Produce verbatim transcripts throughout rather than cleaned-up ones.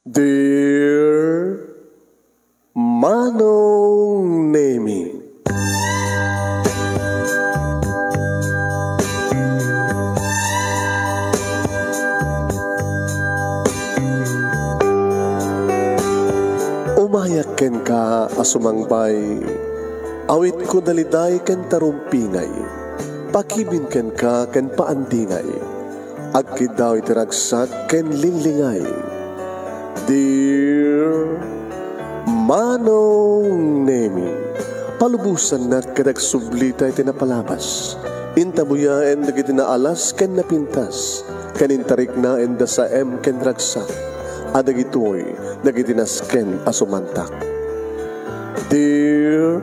Dear Manong Nemi. Umayak kenka a sumangbay, awitko daliday ken tarumpingay, pakibin kenka ken paandingay. Agkiddaw iti ragsak ken linglingay. Dear Manong Nemi, palubosannak ket agsublita iti napalabas. Intabuyaen dagiti naalas ken napintas, ken intariknaen da saem ken ragsak, a dagitoy dagiti nasken a sumantak. Dear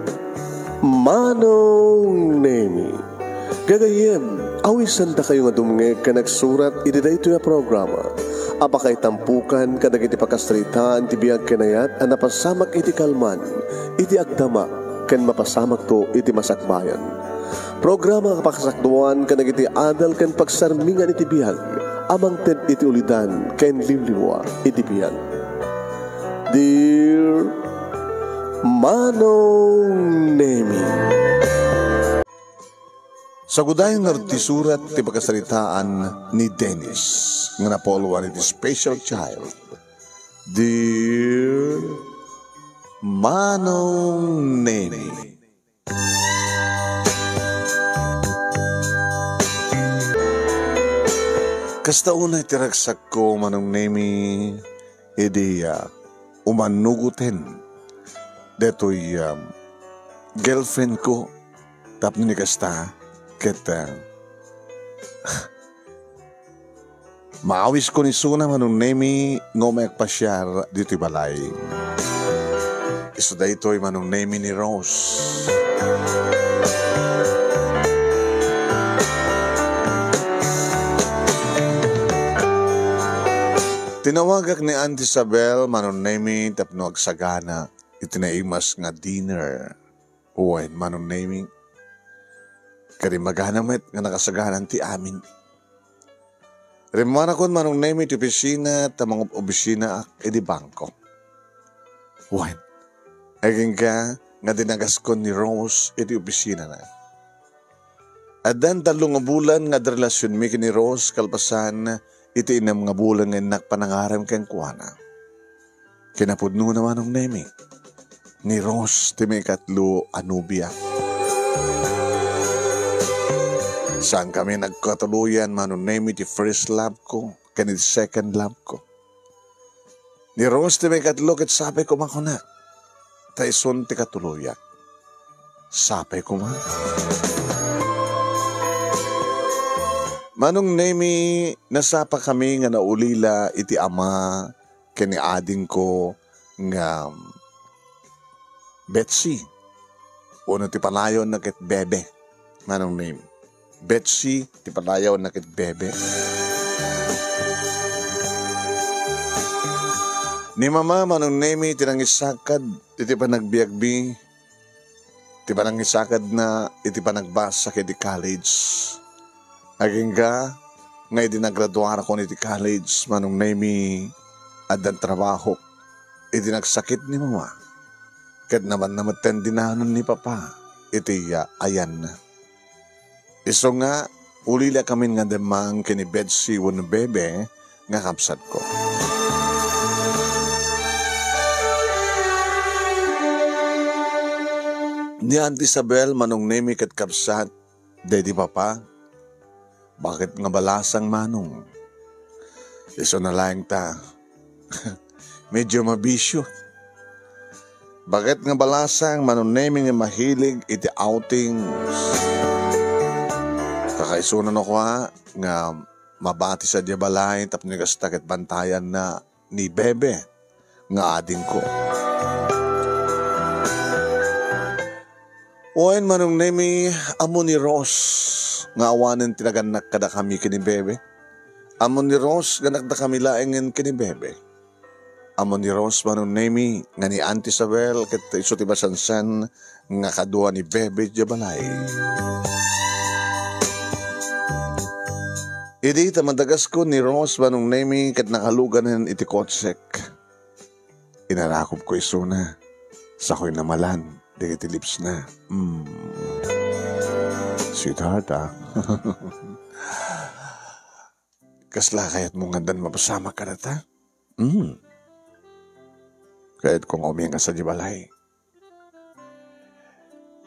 Manong Nemi, gagayyem, awisandakayo nga dumngeg ken agsurat iti daytoy a programa a pakaitampokan kadagiti pakasaritaan ti biag ken ayat a napasamak iti kalman, iti agdama, ken mapasamakto iti masakbayan. Programa a pakasakduan kadagiti adal ken pagsarmingan iti biag a mangted iti ulidan ken liwliwa iti biag. Dear Manong Nemi. Sagudayen nga ti surat ti pakasaritaan ni Dennis nga napulwan iti special child. Dear Manong Nemi. Kasta unay ti ragsakko, Manong Nemi, idi, ah, umannugoten detoy, ah, girlfriend ko tapno ni kasta ket, ah, maawiskon isuna, Manong Nemi, nga umay agpasiar ditoy balay. Isu daytoy, Manong Nemi, ni Rose. Tinawagak ni Auntie Isabel, Manong Nemi, tapno agsagana iti naimas nga dinner. Wen, Manong Nemi, kadi magana met nga nakasaganan ti amin. Rimmuarakon, Manong Nemi, ti opisina ta mangub-obisinaak iti bangko. Wen, agingga nga dinagaskon ni Rose iti opisinana. Addan tallo nga bulan nga adda relasionmi ken ni Rose kalpasan iti innem nga bulan nga innak panangarem kenkuana. Kinapudnona, Manong Nemi, ni Rose ti maikatlo a nobia. Saankami nagkatuloyan, Manong Nemi, ti first love ko ken iti second love ko. Ni Rose ti maikatlo ket sapay koma kunak, ta isun ti katuloyak. Sapay koma. Manong Nemi, nasapakami nga naulila iti ama ken ni adingko nga Betsy, wenno ti panayonna ket Bebe, Manong Nemi. Betsy, ti panayonna ket Bebe. Ni Mama, Manong Nemi, ti nangisakad iti panagbiagmi, ti panangisakadna iti panagbasa iti college. Agingga nga idi nagraduarakon iti college, Manong Nemi, addan trabahok idi nagsakit ni Mama. Ket nabanna metten dinanon ni Papa iti, ah, ayanna. Isu nga, ulilakamin nga demmang ken ni Betsy wenno Bebe nga kabsatko. Ni Auntie Isabel, Manong Nemi ket kabsat, daydi Papa, baket nga balasang, Manong. Isuna laeng ta, medyo mabisyo. Baket nga balasang, Manong Nemi, nga mahilig iti outings. Kakaisuna no kua nga mabati sadiay balay tapno kasta ket bantayanna ni Bebe nga adingko. Wen, Manong Nemi, ammo ni Rose nga awanen ti nagannak kadakami ken ni Bebe. Ammo ni Rose nga nakdakami laengen ken ni Bebe. Ammo ni Rose, Manong Nemi, nga ni Auntie Isabel ket isu ti masansan nga kadua ni Bebe idiay balay. Idi ta madagaskon ni Rose, Manong Nemi, ket nakaluganen iti kotsek. Inarakopko isuna, sakoy namalan dagiti lipsna. Mm. Sweetheart, ah. Kasla kayatmo nga addan mapasamak kadata? Mm. Kayatko nga umian ka sadiay balay.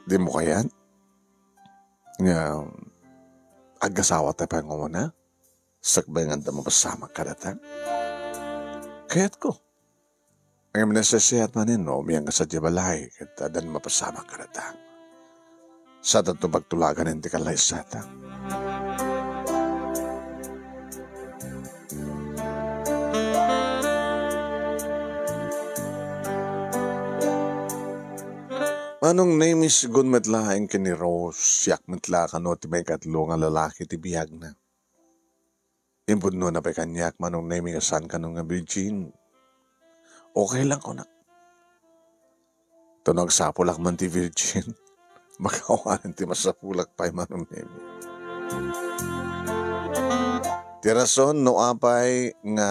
Dimo kayat nga agasawata pay nga umuna? Sakbay nga adda mapasamak kadata? Kayatko. Ngem nasaysayat manen no umian ka sadiay balay ket addan mapasamak kadata. Satanto pagtulagan ti kallaysata. Manong Nemi, sigun met laeng ken ni Rose, siak met la kano ti maikatlo nga lalaki ti biagna. Impudnona pay kaniak, Manong Nemi, nga saan kano nga virgin. Okay lang, kunak. Ta no agsapulak man ti virgin, makawanan ti masapulak pay, Manong Nemi. Ti rason no apay nga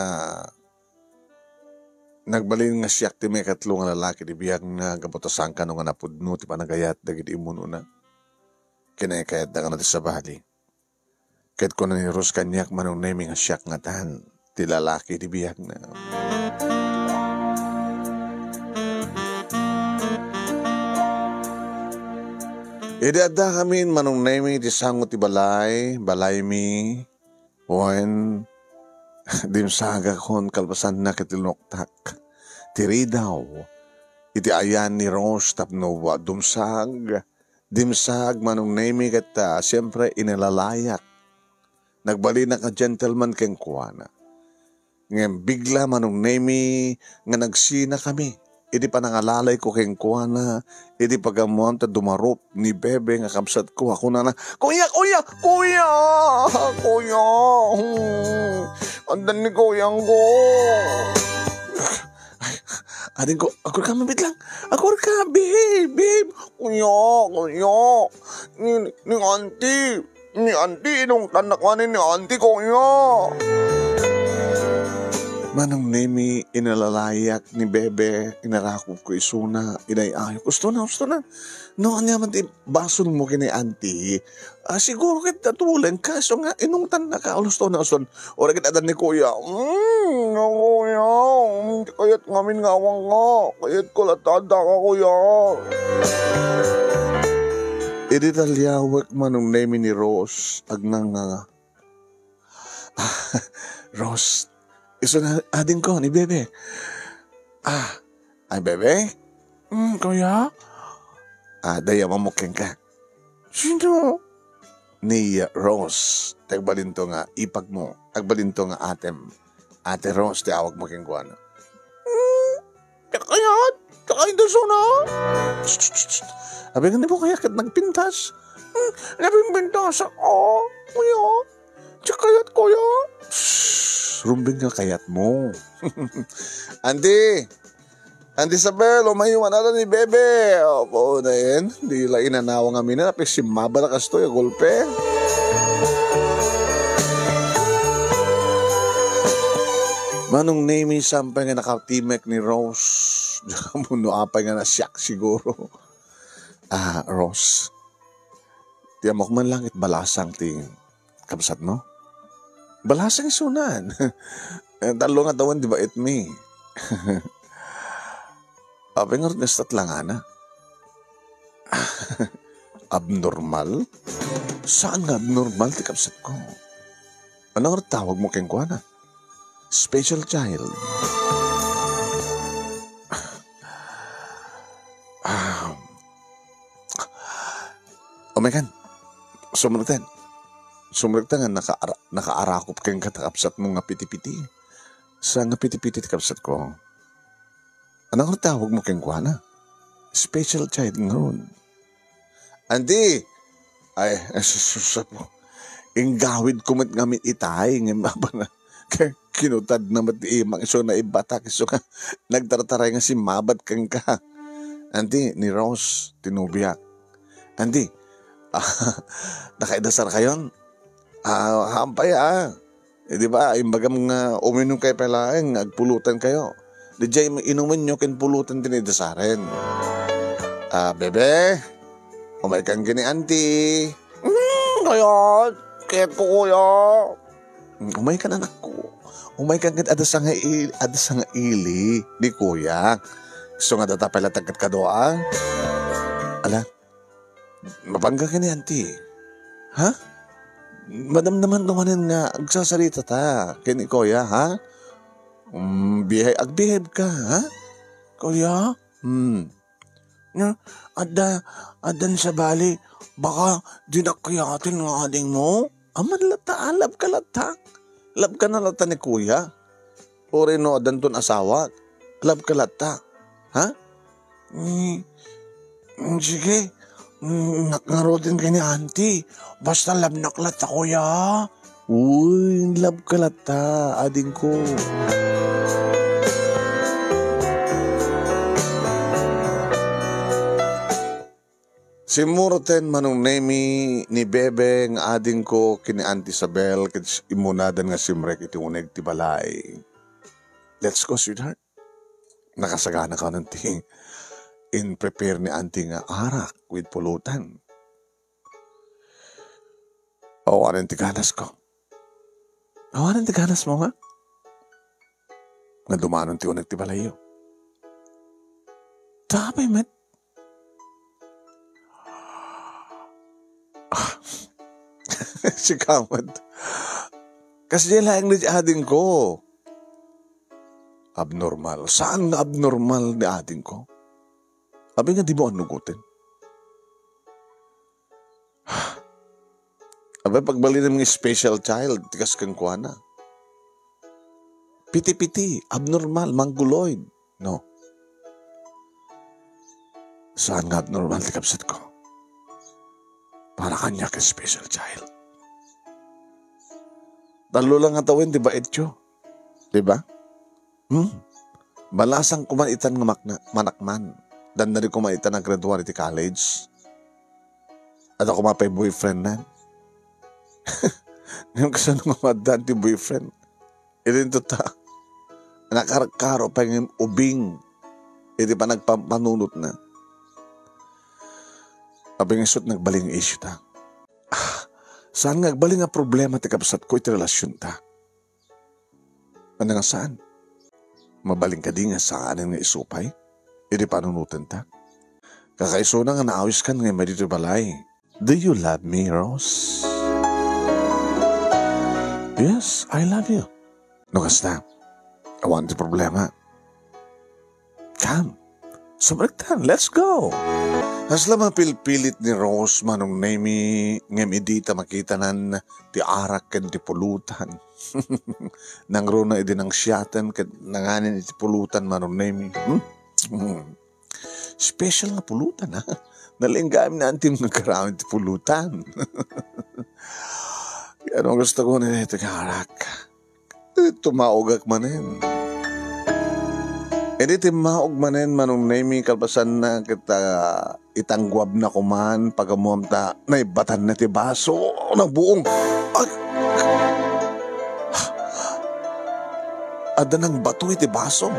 nagbalin nga siak ti maikatlo nga lalaki ti biagna gapu ta saan kano nga napudno ti panagayat dagiti immunona. Kinaykayatda nga ti sabali. Ket kuna ni Rose kaniak, Manong Nemi, nga siak ngatan ti lalaki ti biagna. Idi addakamin, Manong Nemi, ti sango ti balay, balaymi, wen, dimsagakon kalpasanna ket linuktak ti ridaw iti ayan ni Rose tapno dumsag, dimsag, Manong Nemi, ket, ah, siempre, inilalayak. Nagbalinak a gentleman kenkuana. Ngem bigla, Manong Nemi, nga nagsinakami iti panangalalayko kenkuana, iti pagammoan ta dumarup ni Bebe nga kabsatko a kunana, "Kuya, kuya, kuya! Kuya! Hmm. Addan ni kuyangko!" Ay, adingko, agurka mabiit lang. Agurka, behave, behave. Kuya, kuya. Ni, ni auntie. Ni auntie, inungtannak manen ni auntie, kuya. Manong Nemi, inilalayak ni Bebe, inarakopko isuna, inay-ayok. Gusto na, gusto na. No, ania man ti basolmo ken ni auntie? Ah, siguro ket natulengka, isu nga inungtannaka, uluston, uluston. Uray ket addan ni kuya. Mm, no, kuya. Mm, kayat ngamin nga awan nga. Kayatko latta addaka, kuya. Idi taliawek, Manong Nemi, ni Rose, agnanganga. Ah, Rose, isu na adingko ni Bebe. Ah, ay, Bebe? Mm, kuya? Ah, dayawamok kenka. Sino? Ni Rose. Ti agbalinto nga ipagmo. Agbalinto nga atem. Ate Rose ti awagmo kenkuana. Hmm? Kayat? Kayat isuna? Shh, shh, shh, shh. Abi nga ni mo kaya ket nagpintas? Hmm, nagpintas ako. Kuya? Ti kayat, kuya? Shh, rumbeng nga kayatmo. Auntie! Auntie Isabel, umayo man ada ni Bebe. Apo, na yan. Di la inanawa nga mina, napigsimmaba na kastoy a golpe. Manong Nemi, sampay nga nakatimek ni Rose. Diak ammo no apay nga nasiak siguro. Ah, Rose. Ti ammok man lang ket balasang ti kabsatmo? Balasang isunan. Eh, tallo nga tawen ti baetmi. Apay ngarud nga istat langana? Abnormal? Saan nga abnormal ti kabsatko? Ano nga tawagmo kenkuana? Special child. Ah. O, Megan, sumrekta. Sumrekta nga nakaara-, nakaarakop kenka ta kabsatmo nga piti-piti. Sa nga piti-piti ti kabsatko. Ano nga tawagmo kenkuana? Special child ngarud. Auntie! Ay, ay, sus, sus, apo. Inggawidko met ngamin itay, ngem apo na. Kay kinutadna met ti imak, isu naibatak, isu nga nagtartaray nga simmabat kenka. Auntie, ni Rose, ti nobiak. Auntie, nakaidasarkayon? Ah, haanpay, ah. Eh, di ba, imbagam nga uminomkayo pay laeng, agpulutankayo. Diay inumenyo ken pulutan ti naidasaren. Ah, bebe, umaykan ken ni auntie. Hmm, kayat, kayat ko, kuya. Hmm, umaykan, anakko. Umaykan ket adda sanga il-, adda sanga ili ni kuya. Isu nga adda pay latta ket kadua. Ala, mapangka ken ni auntie. Ha? Madamdamanto manen nga agsasaritata ken ni kuya, ha? Mm, behave, agbehave ka, ha? Kuya? Hmm. Nga, adda, addan sabali, baka dinak kayaten nga adingmo? Aman latta, ah, love ka latta. Love ka na latta ni kuya. Uray no, addanton asawa. Love ka latta. Ha? Mm, mm, sige. Mm, nak-, ngaruden ken ni auntie. Basta love nak latta, kuya. Uy, love ka latta, adingko. Simmurten Manong Nemi ni Bebe nga adingko ken ni Auntie Isabel ket immunadan nga simrek iti uneg ti balay. Let's go, sweetheart. Nakasagana kanon ti in-prepare ni Auntie nga arak with pulutan. Awanen ti ganasko. Awanen ti ganasmo nga? Nga dumanon ti uneg ti balayyo. Tapay met. Ah. Sika met. Kasdiay laeng ni adingko. Abnormal. Saan nga abnormal ni adingko? Abi nga dimo annugoten. Abi, pagbalinem nga special child, ti kas kenkuana. Piti-piti, abnormal, mongoloid. No. Saan nga abnormal ti kabsatko? Para kaniak nga special child. Tallo lang nga tawen ti baityo. Di ba? Hmm? Balasang ko man itan nga makna-, manakman. Dandani ko man itan naggraduar iti college. Adda ko man pay boyfriend nan. Ngem kasano nga maaddaan ti boyfriend? Idinto ta, nakarkaro pay nga ubing iti panagpampanunotna. Abi nga isut' nagbalin nga issue ta. Ah, saan nga agbalin nga problema ti kabsatko iti relasionta? Ania nga saan? Mabalin kadi nga saanen nga isupay iti panunotenta? Kakaisuna nga naawiskan nga immay ditoy balay. Do you love me, Rose? Yes, I love you. No kasta, awan ti problema. Come, sumrektan, let's go! Kasla mapilpilit ni Rose, Manong Nemi, ngem idi ta makitanan ti arak ken ti pulutan. Nangruna idi nangsiaten ket nanganen iti pulutan, Manong Nemi. Hmm? Hmm. Special nga pulutan, ha? Nalainggaam ni antim nga aggaramid ti pulutan. Kaya ano gusto ko na ito nga arak? Tumaogak manen. Idi timmaog manen, Manong Nemi, kalpasanna ket, ah, itangguabna koman, pagamuam ta naibatanna ti baso, nabuong. Ay! Adda nangbato iti baso.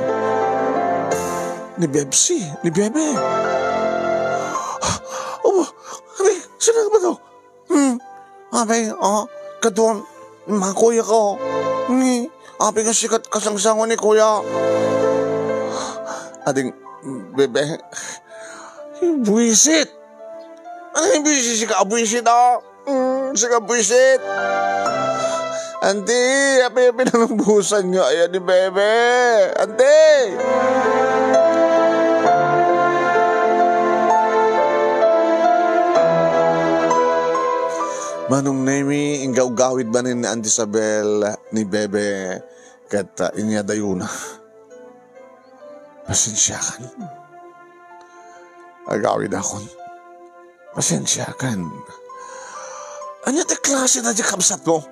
Ni Bebsi, ni Bebe. Oh, abi, sino nangbato? Hmm. Apay, ah, kaduam, makuya ko. Ni, apay nga sikat kasangsango ni kuya. Ading, bebe, buwisit. Ay, buwisit, sika, buwisit, ah. Hmm, sika, buwisit. Anti, apay, apay, pinangbusan nyo, ayan ni bebe. Anti! Manong Nemi, inggawgawid manen ni Auntie Isabel ni Bebe ket, ah, inyadayona. Pasensiakan. Agawidakon. Pasensiakan. Ania ti klase na di kabsatmo?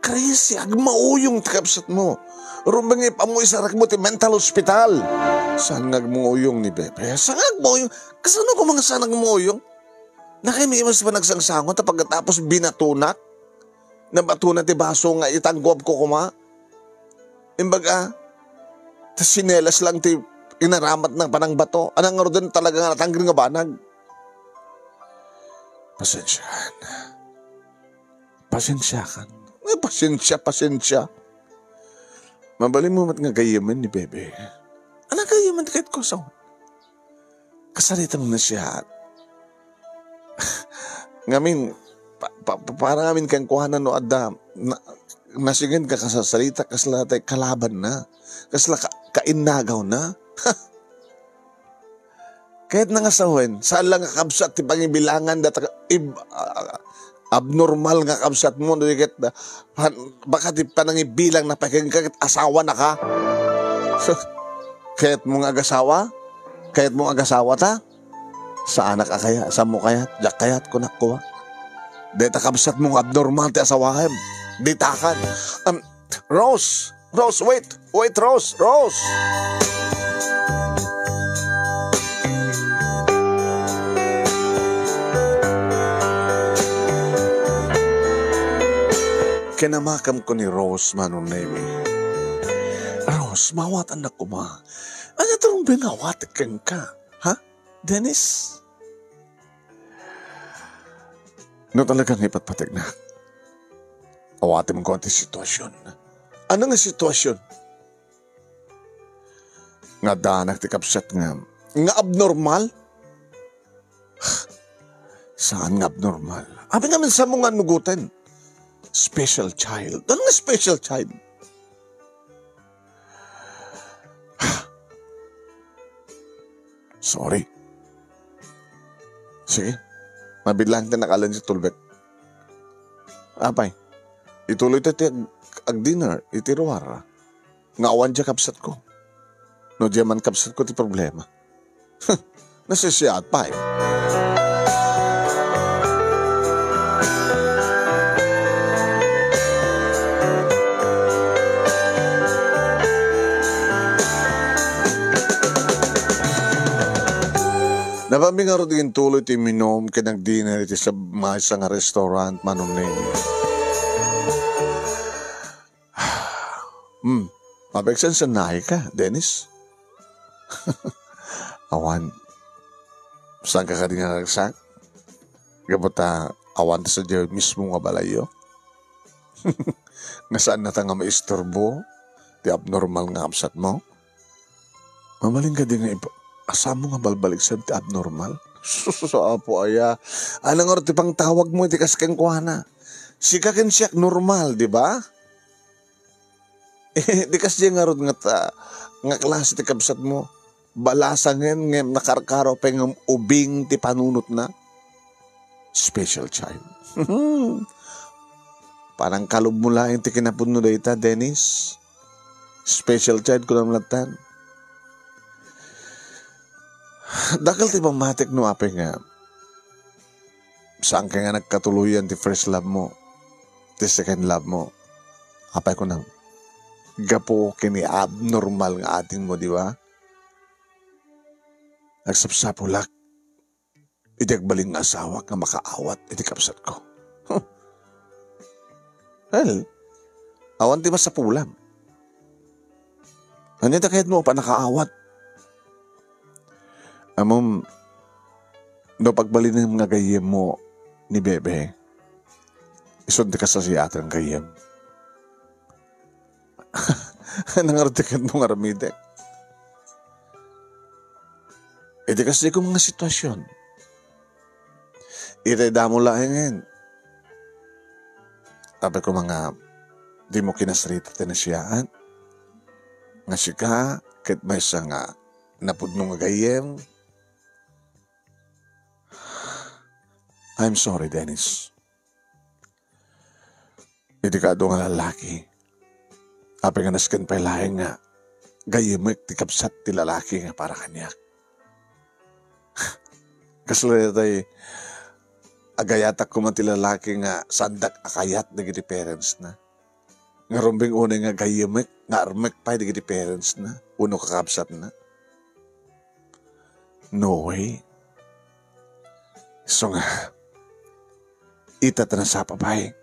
Crazy, agmauyong ti kabsatmo. Rumbeng ipammo isarekmo ti mental hospital. Saan nga agmauyong ni Bebe? Saan nga agmauyong? Kasano ko mga saan agmauyong? Nakay may imas pa nagsangsango ta pagkatapos binatunak? Nabatuna ti baso nga itangguab ko kuma? Imbaga, Ta sinelas lang ti inaramatna panangbato. Ania ngaruden talaga nga natanggal nga banag? Pasensiaan. Pasensiakan. Nga pasensia, pasensia. Mabalinmo met nga gayyemen ni Bebe. Ania gayyemen ket kusaw? Kasaritam na siya. Ngamin, pa, pa, pa, para ngamin kenkuana no adda, na, nasingen ka kasasarita, kasla tay kalaban na. Kasla ka, kainnagaw na. Ket nangasawen, saan lang nga kabsat ti pangibilangan data ib-, ah, abnormal nga kabsat mo, no, ket, ah, pan-, baka ti panangibilang na pay kenka ket asawa na ka. Kayat mo nga agasawa? Kayat mo agasawa ta? Saanak a kaya, saan mo kayat? Diak kayat, kunak kua. Deta kabsat mo nga abnormal ti asawaem. Ditakan. Um, Rose! Rose, wait! Wait, Rose! Rose! Kinamakamko ni Rose, Manong Nemy. Rose, maawatannak koma. Ania ti rumbeng nga awatek kenka? Ha? Dennis? No talagang ipatpategnak, awatem ko ti sitwasyon. Ania nga sitwasyon? Nga addanak ti kabsat nga, nga abnormal? Saan nga abnormal? Apay ngamin, saan mo nga nugoten? Special child. Ania nga special child? Sorry. Sige. Mabilang ti nakalan ti tulbek. Apay, ituloy ta ti ag-, ag-dinner iti ruar. Nga awan diay kabsatko. No diay man kabsatko ti problema. Nasisiat pay. Napami ngarud intuloy ti minum ken agdinner iti sab-, maysa nga restaurant, Manong Nemy. Hmm, mapagsansanay ka, Dennis? Awan. Saan ka kadi nga naragsak? Gapu ta awan ta sadiay mismo nga balayyo? Nga saan na ta nga maisturbo ti abnormal nga kabsat mo? Mabalin kadi nga ipa-, asamo nga balbaliksan ti abnormal? Sus, Apo aya. Ania ngarud ti pangtawag mo iti kas kenkuana? Sika ken siak normal, di ba? Eh, di kasdiay ngarud nga ta-, nga klase ti kabsat mo. Balasangen ngem nakarkaro pay ngem ubing ti panunotna. Special child. Parang kalub mo laeng ti kinapudno dayta, Dennis. Special child ko naman latan. Dakkel ti pammatik no apay nga saan ka nga nagkatuloyan ti first love mo, ti second love mo. Apay ko nang gapu ken ni abnormal nga ading mo, di ba? Agsapsapulak iti agbalin nga asawak nga makaawat iti kabsatko. Huh. Well, awan ti masapulam. Ania ta kayat mo a pannakaawat? Ammom, no pagbalinem nga gayyem mo ni Bebe, isun ti kasasiatan gayyem. Ania ngarud ti kayat mo nga aramidek? Iti kasdiay koma nga sitwasyon, itay damo laengen. Apay koma nga dimo kinasarita ti nasayaat nga sika ket maysa nga napudno nga gayyem. I'm sorry, Dennis. Iti kaadu nga lalaki, apay nga nasken pay laeng nga gayyemek ti kabsat ti lalaki nga para kaniak. Kasla daytay, agayatak koma ti lalaki nga saandak a kayat dagiti parents na. Nga rumbeng unay nga gayyemek nga armek pay dagiti parents na wenno kakabsatna. No way. Isu nga, ita ta nasapa pay.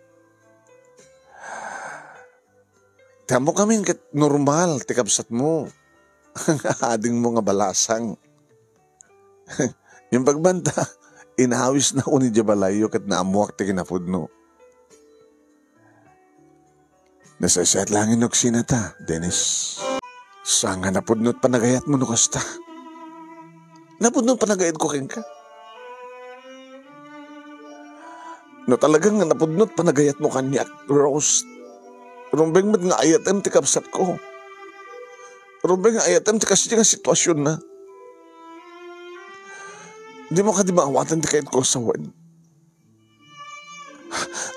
Ti ammok ngamin ket normal ti kabsatmo. adingmo nga balasang. Imbag man ta, inawisnakon idiay balayyo ket naammoak ti kinapudno. Nasaysayat laeng no agsinata, Dennis. Saan nga napudno ti panagayatmo no kasta? Napudno ti panagayatko kenka. No talaga nga napudno ti panagayatmo kaniak, Rose, rumbeng met nga ayatem ti kabsatko. Rumbeng nga ayatem ti kasdi nga sitwasionna. Dimo kadi maawatan ti kayatko a sawen.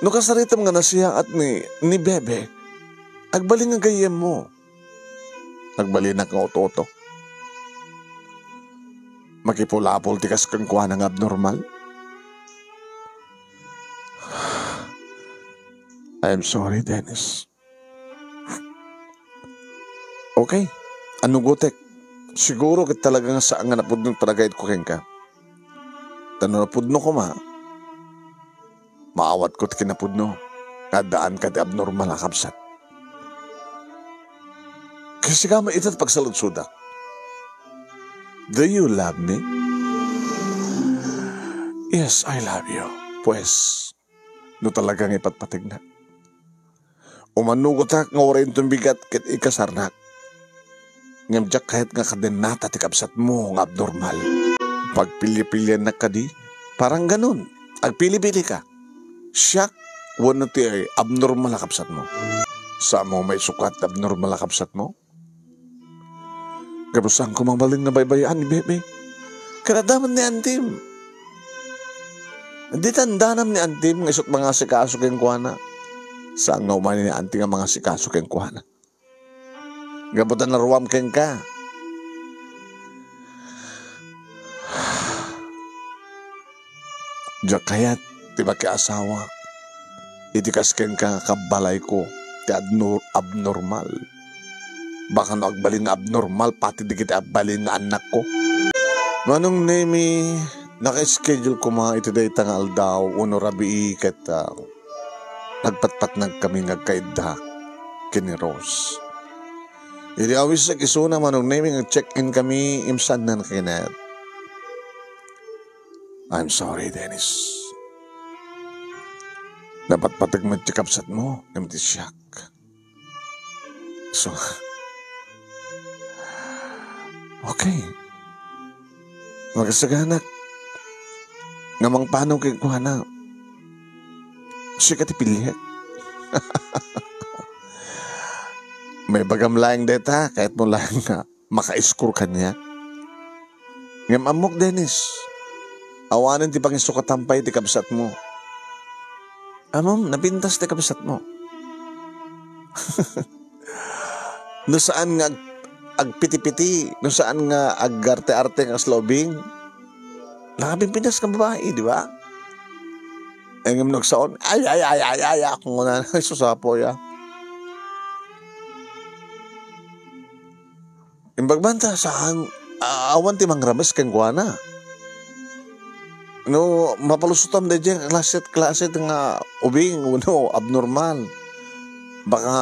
No kasaritem nga nasiyaat ni, ni Bebe, agbalin nga gayyemmo. Agbalinak nga uto-uto. Makipulapol ti kas kenkuana nga abnormal. I am sorry, Dennis. Okay. Anugotek. Siguro ket talaga nga saan nga napudno ti panagayatko kenka. Ta no napudno koma, maawatko ti kinapudno nga addaanka ti abnormal a kabsat. Kasika met ita ti pagsaludsodak. Do you love me? Yes, I love you. Pues, no talaga nga ipatpategnak. Umanugotak nga uray inton bigat ket ikasarnak. Ngem diak kayat nga kadennata ti kabsatmo nga abnormal. Pagpili-piliannak kadi? Parang ganun. Agpili-pili ka. Siak wenno ti abnormal a kabsatmo? Saanmo maisukat ti abnormal a kabsatmo? Gapu saan koma mabalin nga baybay-an ni Bebe. Ket adda met ni antim. Di tandanam ni antim nga isut' mangasikaso kenkuana. Saan nga umay ni anti nga mangasikaso kenkuana? Gapu ta naruam kenka. Diak kayat ti makiasawak iti kas kenka nga kabbalayko ti adnor-, abnormal. Baka no agbalin nga abnormal pati dagiti agbalin nga annakko. Manong Nemi, naka-schedule koma iti dayta nga aldaw wenno rabii ket, ah, nagpatpatnag kami nga agkaidda ken ni Rose. Idi awisek isuna, Manong Nemi, nga check-in kami, imsannan kayat. I'm sorry, Dennis. Napatpateg met ti kabsatmo ngem ti siak. So, okay. Makasaganak nga mangpanaw kenkuana. Sika ti piliek. Maibagam laeng dayta, kayatmo laeng nga maka-score kaniak. Ngem ammok, Dennis, awanen ti pangisukatan pay ti kabsatmo. Ammom, napintas ti kabsatmo. No saan nga ag-, agpiti-piti, no saan nga agarte-arte nga kasla ubing, nakapinpintas nga babai, di ba? Ngem no agsaon, ay, ay, ay, ay, ay, ako nga na, ay, susapo, ya. Imbag man ta, saan, a-, awan ti mangrames kenkuana. No, mapalusotam daydiay klase, klase nga ubing, no, abnormal. Baka,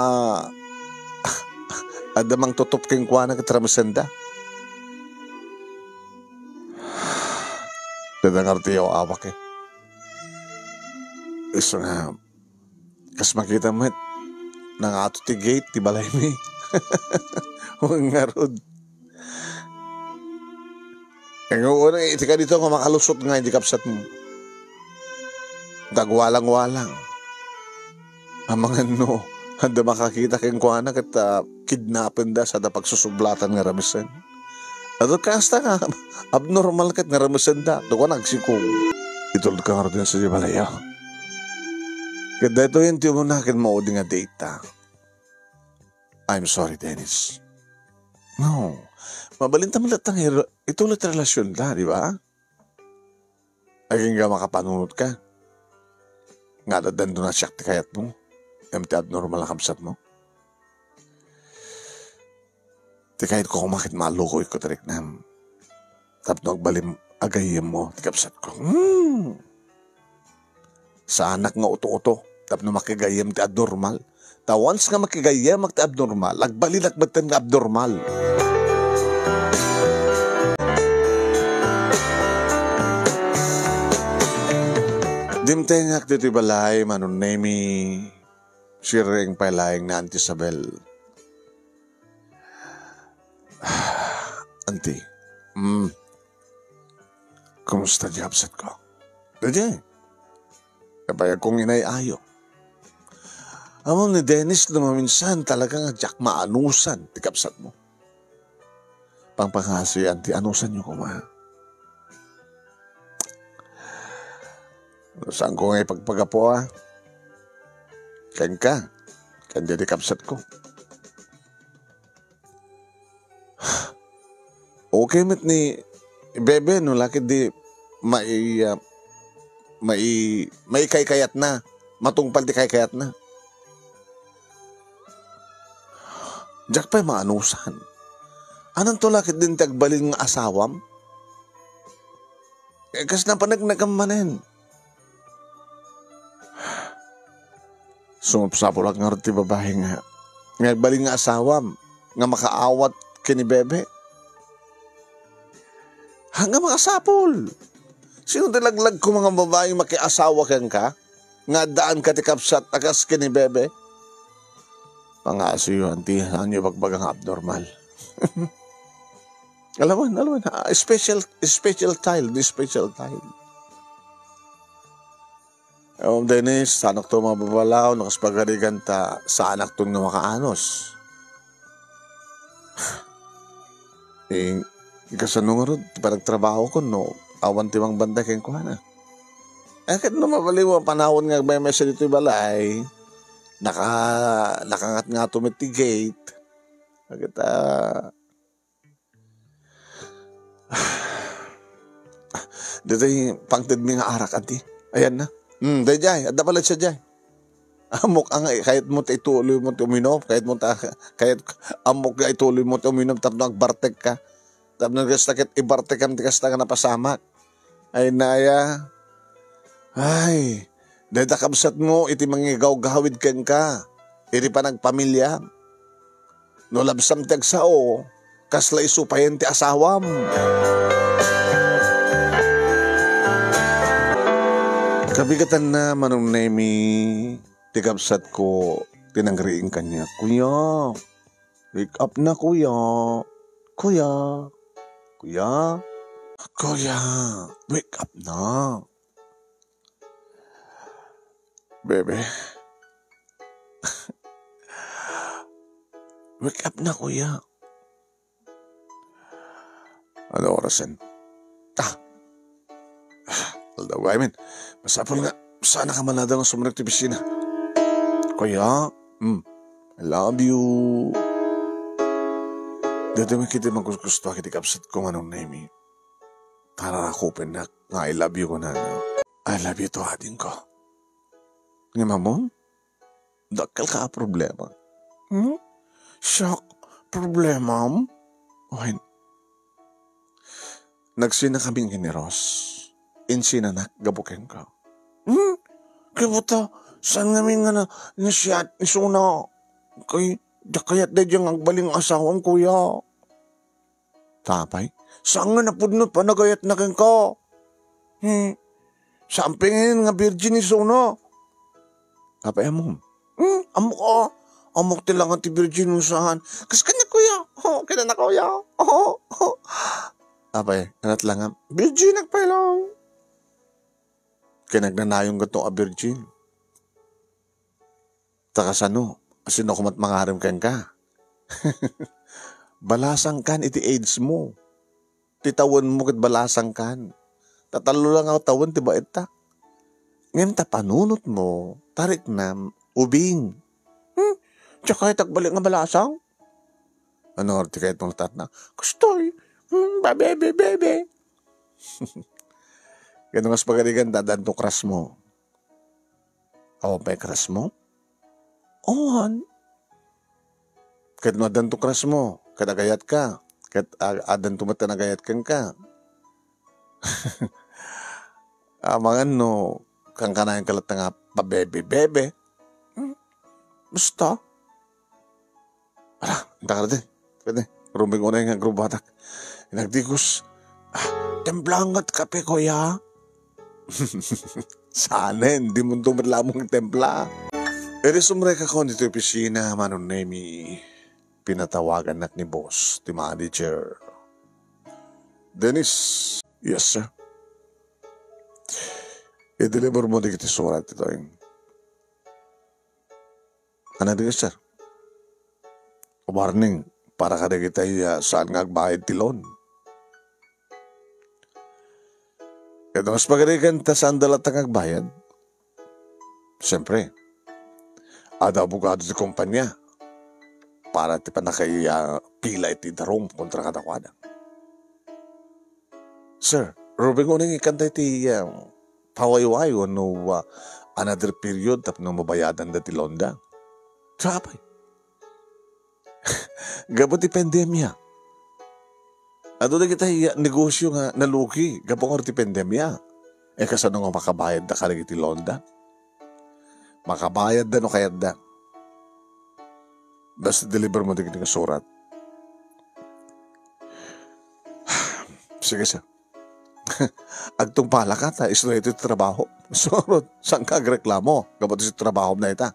adda mangtutup kenkuana ket ramesenda. Dadangar ti yaw-awak, eh. Isu nga, kas makita met, nangato ti gate ti balaymi. Wen ngarud. Nga, iti kadito nga makalusot nga iti kabsatmo. Dagwalang-walang. Amangan no, adda makakita kenkuana ket, ah, kidnapenda sada pagsusublatan nga ramesen. Adda kasta nga abnormal ket nga ramesenda, dakuan agsikog. Itulod ka ngarud sa di balay, ah. Ket daytoy ti umuna ken maudi nga date, ah. I'm sorry, Dennis. No. Mabalinta man latta nga ir-, ituloy ti relasyon ta, di ba? Agingga makapanunot ka. Nga addan do na siak ti kayatmo. Em ti abnormal a kabsatmo. Ti kayatko koma ket malukoyko ti riknam. Tapno agbalim, agayyemmo ti kabsatko. Hmm. Saanak nga uto-uto tapno makigayyem ti abnormal. Ta once nga makigayyemak ti abnormal, agbalinak metten nga abnormal. Dimtengak ditoy balay, Manong Nemi. Siring pay laeng ni Auntie Isabel. Auntie, mm, kumusta ti kabsatko? Daydiay, kabayag kong inay-ayo. Ammom ni Dennis no maminsan talaga nga diak maanusan ti kabsatmo. Pangpangasian ti anusanyo koma. Saanko nga ipagpagapu a kenka, ken daydi kabsatko. Okay met ni Bebe no la ketdi mai-, ah, mai-, maikaykayatna, matungpal ti kaykayatna. Diak pay maanusan. Ananto la ketdin ti agbalin nga asawam? Eh, kas napanagnagam manen. Sumapsapulak ngarud ti babai nga, nga agbalin nga asawam, nga makaawat ken ni Bebe. Haan nga masapul. Sino ti laglag koma nga babai makiasawa kenka? Nga addaanka ti kabsat a kas ken ni Bebe? Pangasiyo, Auntie, saanyo ibagbaga nga abnormal. Alawen, alawen, ah, special, special child, special child. Oh, Dennis, saanakto mababalaw, no kas pagarigan ta, saanakton nga makaanus. Eh, kasano ngarud ti panagtrabahokon no awan ti mangbantay kenkuana? Eh, ket no mabaliw a panawen nga agmemesa ditoy balay, naka-, nakangat nga tumit ti gate. Ket, ah, ditoy pangtedmi nga arak, Auntie. Ayanna. Hmm, daydiay, adda pala sadiay. Ammok a nga, kayatmo ta ituloymo ti uminom, kayatmo ta, kayat, ammok nga ituloymo ti uminom tapno agbartekka. Tapno kasta ket ibartekam ti kasta nga napasamak. Ay, naya. Ay, dayta kabsatmo iti mangigawgawid kenka iti panagpamiliam. No labsam ti agsao, kasla isu payen ti asawam. Kabigatanna, Manong Nemi, ti kabsatko ti nangriing kaniak. Kuya, wake up na, kuya. Kuya. Kuya. Kuya, wake up na. Bebe. Wake up na, kuya. Ano orasen? Ah! Aldaw gayam. Masapul nga, saan ka man nga sumrek ti opisina? Kuya, mm, I love you. Dito may kita magkuskusto iti kabsat ko, Manong Nemi. Tararakupennak nga I love you kunana. I love you too, adingko. Ngem ammom, dakkel ka a problema. Hmm? Siak, problemam? Wen, nagsinakami ken ni Ros. Insinanak gapu kenka. Hmm? Kayat ta, saan ngamin nga na, nasiat ni Sona? Kay, diak kayat daydiay nga agbalin nga asawam, kuya. Apay? Saan nga napudno ti panagayatna kenka? Hmm. Saan pay nga virgin ni Sona? Apay ammom? Hmm, ammok a. Ammok ti langan ti virgin no saan. Kas kaniak, kuya. Oh, kinana, kuya. Oh, oh. Apay, anat langam? Virgin pay lang. Kinagnanayon gato a virgin. Ta kasano? Sino koma ti mangarem kenka? Balasangkan iti age mo. Ti tawenmo ket balasangkan. Ta tallo lang a tawen ti baetta. Ngem ta panunotmo, tariknam, ubing. Hmm? Diak kayat agbalin nga balasang? Ano ti kayatmo nga tatna? Kastoy. Hmm, babebe, bebe. Kano nga pagarigan, addanto crush mo? Awan pay crush mo? Awan. Ket no addanto crush mo, ket agayatka, ket a-, addanto met ti nagayat kenka. Amangan no kankanayon ka latta nga pabebe-bebe. Hmm? Basta. Ala, inta ka ditoy. Pwede. Rumbeng unay nga agrubatak. Nagdigos, "Ah, templangat kape, kuya?" Saanen, dimonto met laeng templa. Idi sumrekakon iti opisina, Manong Nemy, pinatawagannak ni boss, ti manager. "Dennis." "Yes, sir." "I-deliver mo dagiti surat ditoy." "Ano dagiti, sir?" "Warning para kadagiti, ah, saan nga agbayad ti loan." "Ket mas pagarigan ta saanda latta nga agbayad?" "Siyempre, adda abogado ti kompania para ti pannakaipila iti darum kontra kadakuada." "Sir, rumbeng unay nga ikkanta iti, ah, pawayway wenno, ah, another period tapno mabayadanda ti loanda." "Apay?" "Gapu ti pandemia. Adu dagiti, ah, negosyo nga nalugi gapu nga ti pandemia. Eh, kasano nga makabayadda kadagiti loanda?" "Makabayadda no kayatda. Basta deliver mo dagiti nga surat." "Sige, sir." "Agtungpalak ta, isu daytoy ti trabaho." "Surot, saanka agreklamo gapu ti trabahom dayta?"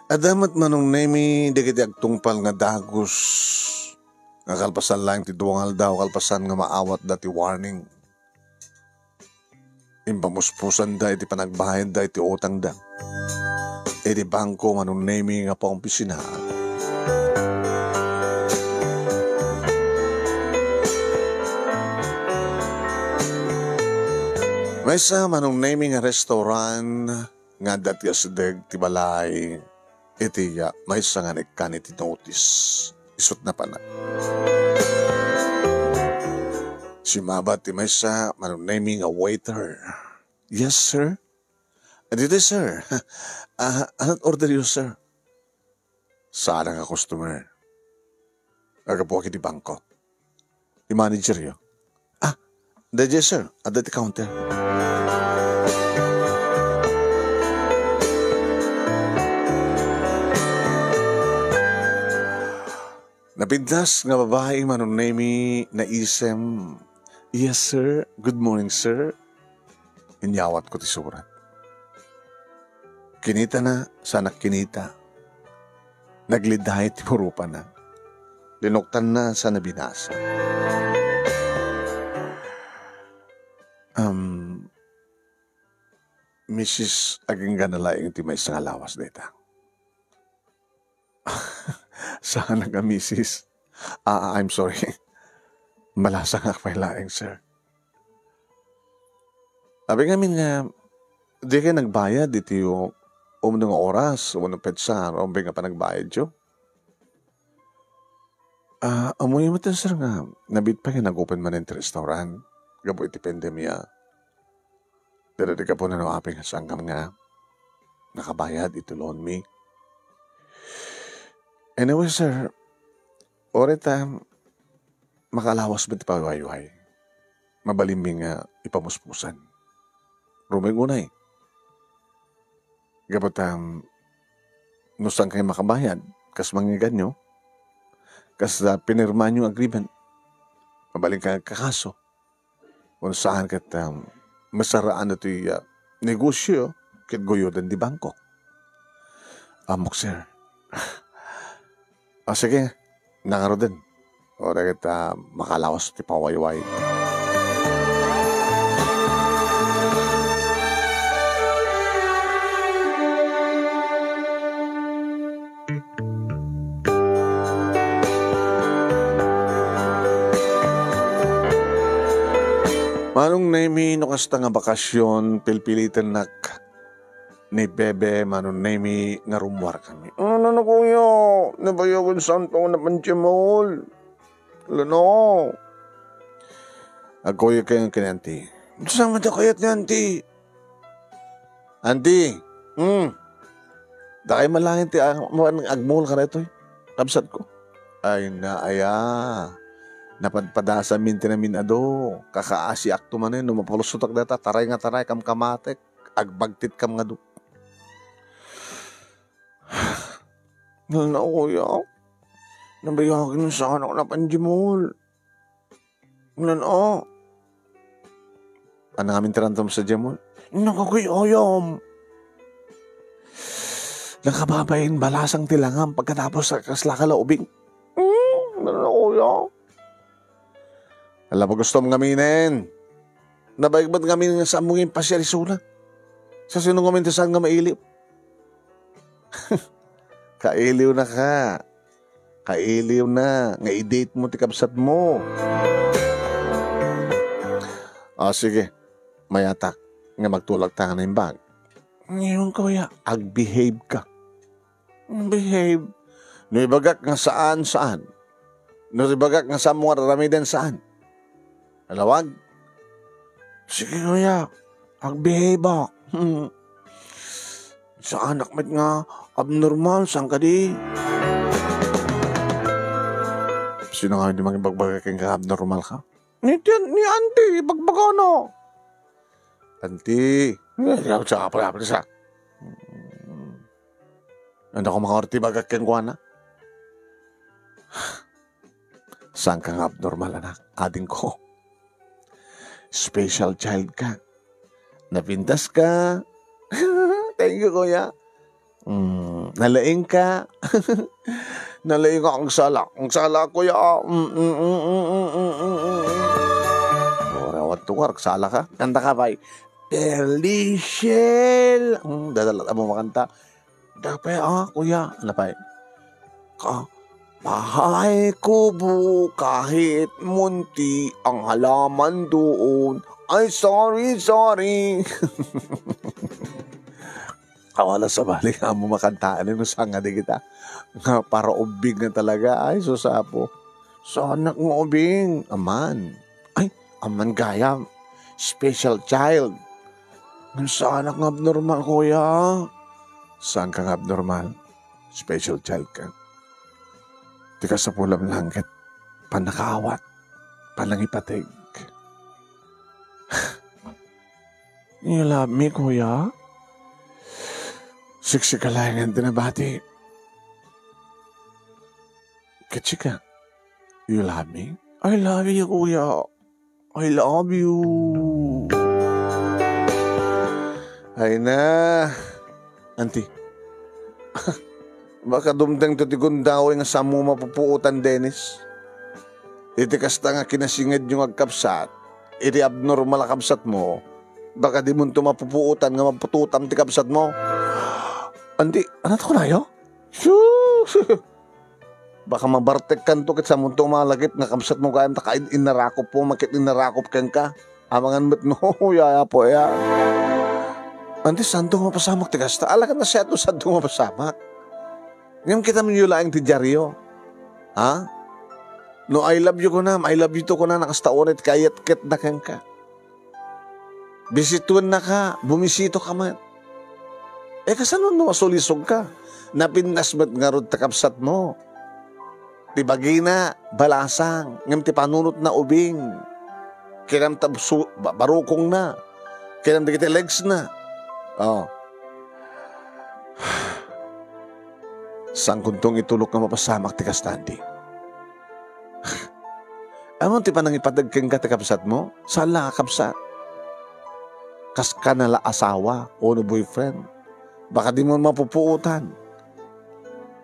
Adda met, Manong Nemy, dagiti agtungpal nga dagus nga kalpasan laeng ti dua nga aldaw, kalpasan nga maawatda ti warning. Impamuspusanda iti panagbayadda iti utangda iti bangko, Manong Nemy, nga paopisina. Maysa, Manong Nemy, nga restaurant nga adda ti asideg ti balay iti, ah, maysa nga naikkan iti notice. Isut' napanak. Simmabat ti maysa, Manong Nemy, nga waiter. "Yes, sir." "Ditoy, sir. Ah, anong order yo, sir?" "Saan nga customer. Aggapuak iti bangko." "Ti manager yo?" "Ah, daydiay, sir. Adda ti counter." Napintas nga babai, Manong Nemy, naisem. "Yes, sir. Good morning, sir." Inyawatko ti surat. Kinitana, saanak kinita. Nagliday ti purupana. Linuktanna, saan a binasa. Um, Missus, agingga na laeng ti maysa nga lawas dayta. Saanak a misis. Ah, I'm sorry. Malasangak pay laeng, sir. Apay ngamin nga dikay nagbayad iti u-, umno nga oras wenno petsa nga rumbeng a panagbayadyo? Ah, ammoyo met, sir, nga nabiit pay nga nag-open manen ti restaurant gapu iti pandemia. Daytoy ti gapuna no apay nga saankami nga nakabayad iti loan mi. Anyway, sir, uray ta makalawas met ti pawayway, mabalinmi nga ipamuspusan. Rumbeng unay. Gapu ta, no saankay makabayad, kas mangngegganyo, kas, ah, pinirmaanyo nga agreement, mabalinka nga agkakaso. Wen saan ket, um, masaraan ti, ah, negosyo ket guyoden ti bangko. Ammok, sir. Ah, sige, nangaruden. Uray ket, ah, makalawas ti pawayway. Manong Nemy, no kasta nga bakasyon, pilpilitennak ni Bebe, Manong Nemy, nga rummuarkami. Ano na, kuya? Nabayagan saan pa nga napanjemol? Lano. Agkuyog kayo ken Auntie. Saan man daw kayat ni Auntie? Auntie, hmm. Dakay man laeng ti ag-, agmol ka daytoy. Kabsat ko. Ay na, aya. Napadpadasanmin ti namin-ado. Kakaasiakto manen no mapalusotak dayta. Taray nga taray, kamkamatek. Agbagtitkam nga du-, Nana, kuya. Nabayag na saan ako napan Jimol. Ngan, o. Ania ngamin ti rantom sa Jimol? Nakakuy ayam. Nakababain balasang ti langam pagkatapos a kasla ka la ubing. Hmm, ano, kuya? Ala, gustom ngaminen. Nabaig met ngamin nga saanmo nga impasiar isuna. Sa sino ngamin ti saan nga mailiw? Kailiw na ka. Kailiw na nga i-date mo ti kabsat mo. Ah, sige. Mayatak nga magtulak ta nga naimbag. Ngayon, kuya. Agbehave ka. Behave. No ibagak nga saan, saan. No ibagak nga saanmo nga aramiden, saan. Alawag? Sige, kuya. Agbehave, ah. Hmm. Saanak met nga abnormal, saan kadi? Sino nga di mangibagbaga kenka abnormal ka? Ni, ni auntie, ibagbagana. Auntie. Eh, sa, sa, sa, sa. Ano ko mga orti bagak kenkuana? Saan ka nga abnormal, anak? Ading ko. Special child ka. Napintas ka. Thank you, kuya. Mm, nalaing ka. Nalaing ka, ang sala. Ang sala, kuya. Mm, mm, mm, mm, mm, mm, mm. Ora, what to work? Sala ka? Kanta ka, bay. Perlishel. Mm, dadala mo makanta. Dapat, ah, kuya. Ano pa, eh? Ka, bahay kubo, kahit munti ang halaman doon. Ay, sorry, sorry. Awala sa balik nga mo makantaan, eh, no, saan nga di kita. Nga para ubing nga talaga. Ay, susapo. Saanak nga ubing. Aman. Ay, aman gayam. Special child. Ngan saanak nga abnormal, kuya. Saan ka nga abnormal? Special child ka. Ti kasapulam langket. Panakaawat. Panangipateg. You love me, kuya? Siksika laengen ti nabati. Kachika, you love me? I love you, kuya. I love you. Ay na. Auntie. Baka dumteng to ti gundaway nga saanmo mapupuotan, Dennis. Iti kasta nga kinasingedyo nga agkabsat, iti abnormal a kabsat mo, baka di mo to mapupuotan nga mapututam ti kabsat mo. Auntie, ano to kunayo? Sus! Baka mabartek kanto ket samunto malagip nga kabsat mo gayam ta kain innarakop mo, maket innarakop kenka. Amangan met no, yaya po, ya. Auntie, saanto nga mapasamak ti kasta? Ala, ket nasiatmo saanto nga mapasamak. Ngem kita met laeng ti diario. Ha? No I love you kunam, I love you too kunam, kasta unay ti kayatket na kenka. Bisituennaka, bumisito ka met. Eh, kasano no masulisog ka? Napintas met ngarud ta kabsat mo. Ti bagina, balasang, ngem ti panunotna, ubing. Kinam ta su-, ba-, barukongna. Kinam dagiti legs na. Oh. Saan kuntong itulok nga mapasamak ti kasta, auntie? Ammom ti panangipateg kenka ti kabsat mo? Saan la a kabsat? Kas kana la asawa o no boyfriend? Baka di mo mapupuotan.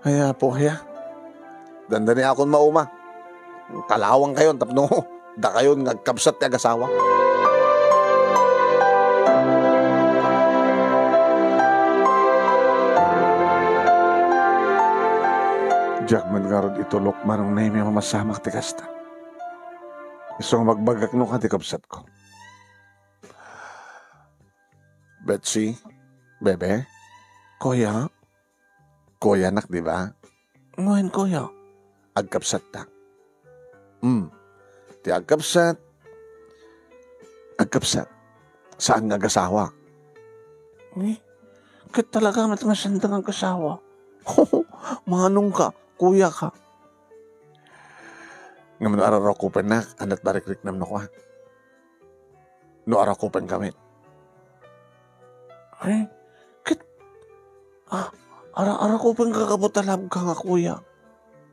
Ay, apo, ya. Dandani akon mauma. Kalawang kayon tapno dakayon nga agkabsat ti agasawa. Diak met ngarud itulok, Manong Nemy, a mamasamak ti kasta. Isu nga magbagak no kadi kabsatko. Betsy, bebe, kuya, kuyanak, di ba? Ngem, kuya. Agkabsatta. Hmm. Ti agkabsat, agkabsat. Saan nga agasawa? Eh, ket talaga met nga saan nga agasawa. Manong ka, kuya ka. Ngem no ararakupennak, ania't marikriknam no kua? No arakupenka met. Eh, ket, ah, ara-, arakupenka gapu ta love ka nga kuya.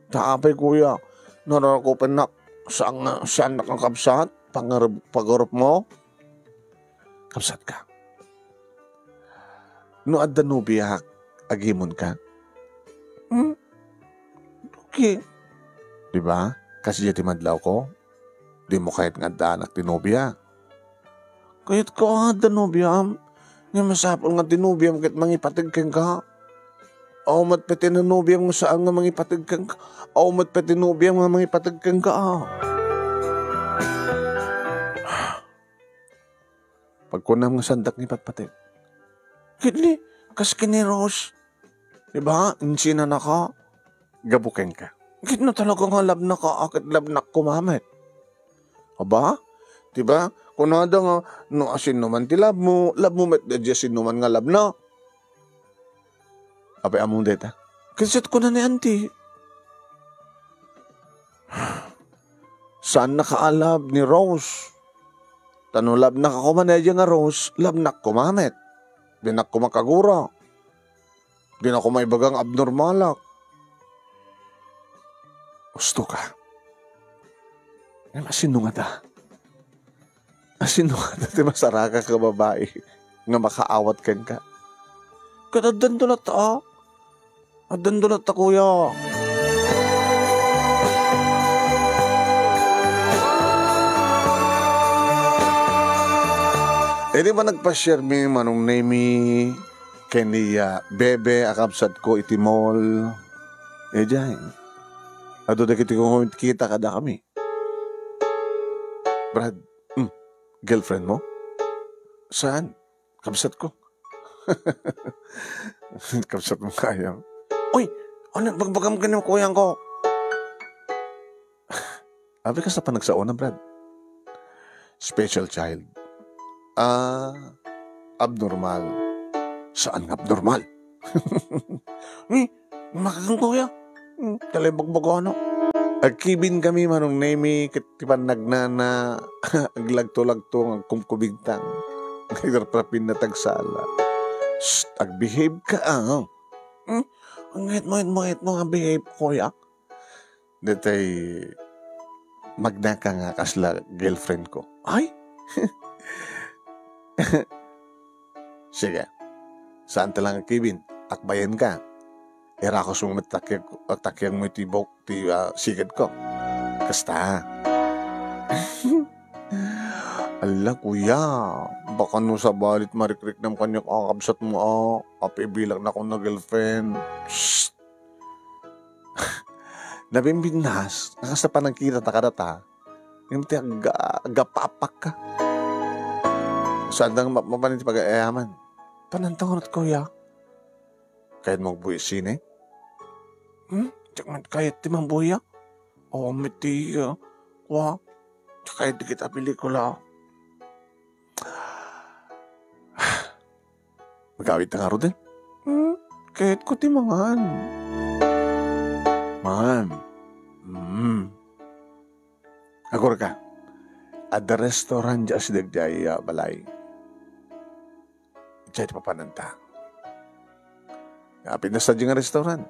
Ta apay, kuya, narakupennak, saan nga, saannak nga kabsat, pangarap-, pagurupmo? Kabsatka. No adda nobiak, agimonka? Hmm? Okay. Di ba? Kas diay ti madlawko, dimo kayat nga addaanak ti nobia. Kayatko a adda nobiam. Nga masapul nga ti nobiam ket mangipateg kenka. Aw met pay ti nanobiam nga saan nga mangipateg kenka. Aw met pay ti nobiam nga mangipateg kenka. Pagkunam nga saandak nga ipatpateg. Ket ni, kas ken ni Rose. Di ba? Insinanaka. Gapu kenka. Ket no talaga nga labnaka, a ket labnak koma met. Aba? Di ba? Kunada nga, no asinno man ti labmo, labmo met daydi asinno man nga labna. Apay ammom dayta? Ket ket kuna ni Auntie. Saannaka a love ni Rose. Ta no labnaka koma daydi nga Rose, labnak koma met. Dinak koma kagura. Dinak koma ibaga nga abnormalak. Usto ka. Ngem asinno ngata? Asinno ngata ti masarakak a babai nga makaawat kenka? Ket addanto latta, a. Addanto latta, kuya. Idi ba nagpasiarmi, Manong Nemy, ken ni, ah, Bebe a kabsatko iti mall. Idiay. Adu dagiti kumikita kadakami. Brad, hmm, girlfriend mo? Saan? Kabsatko. Kabsat mo kaya. Uy, ano bagbagam ken ni kuyangko? Abi, kasta panagsaona, Brad. Special child. Ah, abnormal. Saan nga abnormal? Ni, makakan, kuya. Hmm, talaga bagbagana. Agkibin kami, Manong Nemy, ket ti pannagnana, aglagto-lagto nga agkumkubigtang. Nagtarprapin na tagsala. Shh, agbehave ka, ah. Hmm? Ang ngit mo, ngit mo, ngit mo nga behave, kuya. Detay magnaka nga kasla girlfriend ko. Ay? Sige. Saan ta lang, Kevin? Akbayen ka. Irakus mo met takyag, takyag mo iti bok, ti, ah, siged ko. Kasta. Ala, kuya. Baka no sabalit marikriknam kaniak a kabsat mo, ah. Apibilak na akong na girlfriend. Psst. Nabimbinnas, nga kasta panagkita ta kadata, ngem ti agga-, aggapapak ka. Saan dang ma-, mapan iti pag-ayaman? Pananta ngarud, kuya. Kayat mo agbuya sine? Hmm? Diak met kayat ti magbuya. Awan met ti, uh, kua. Diak kayat dagiti a pelikula. Magawid ta ngaruden? Hmm, kayatko ti mangan. Mangan. Mm. Agurka, adda restaurant diay asideg diay, ah, balay. Diay ti papananta. Apitna sadiay nga restaurant.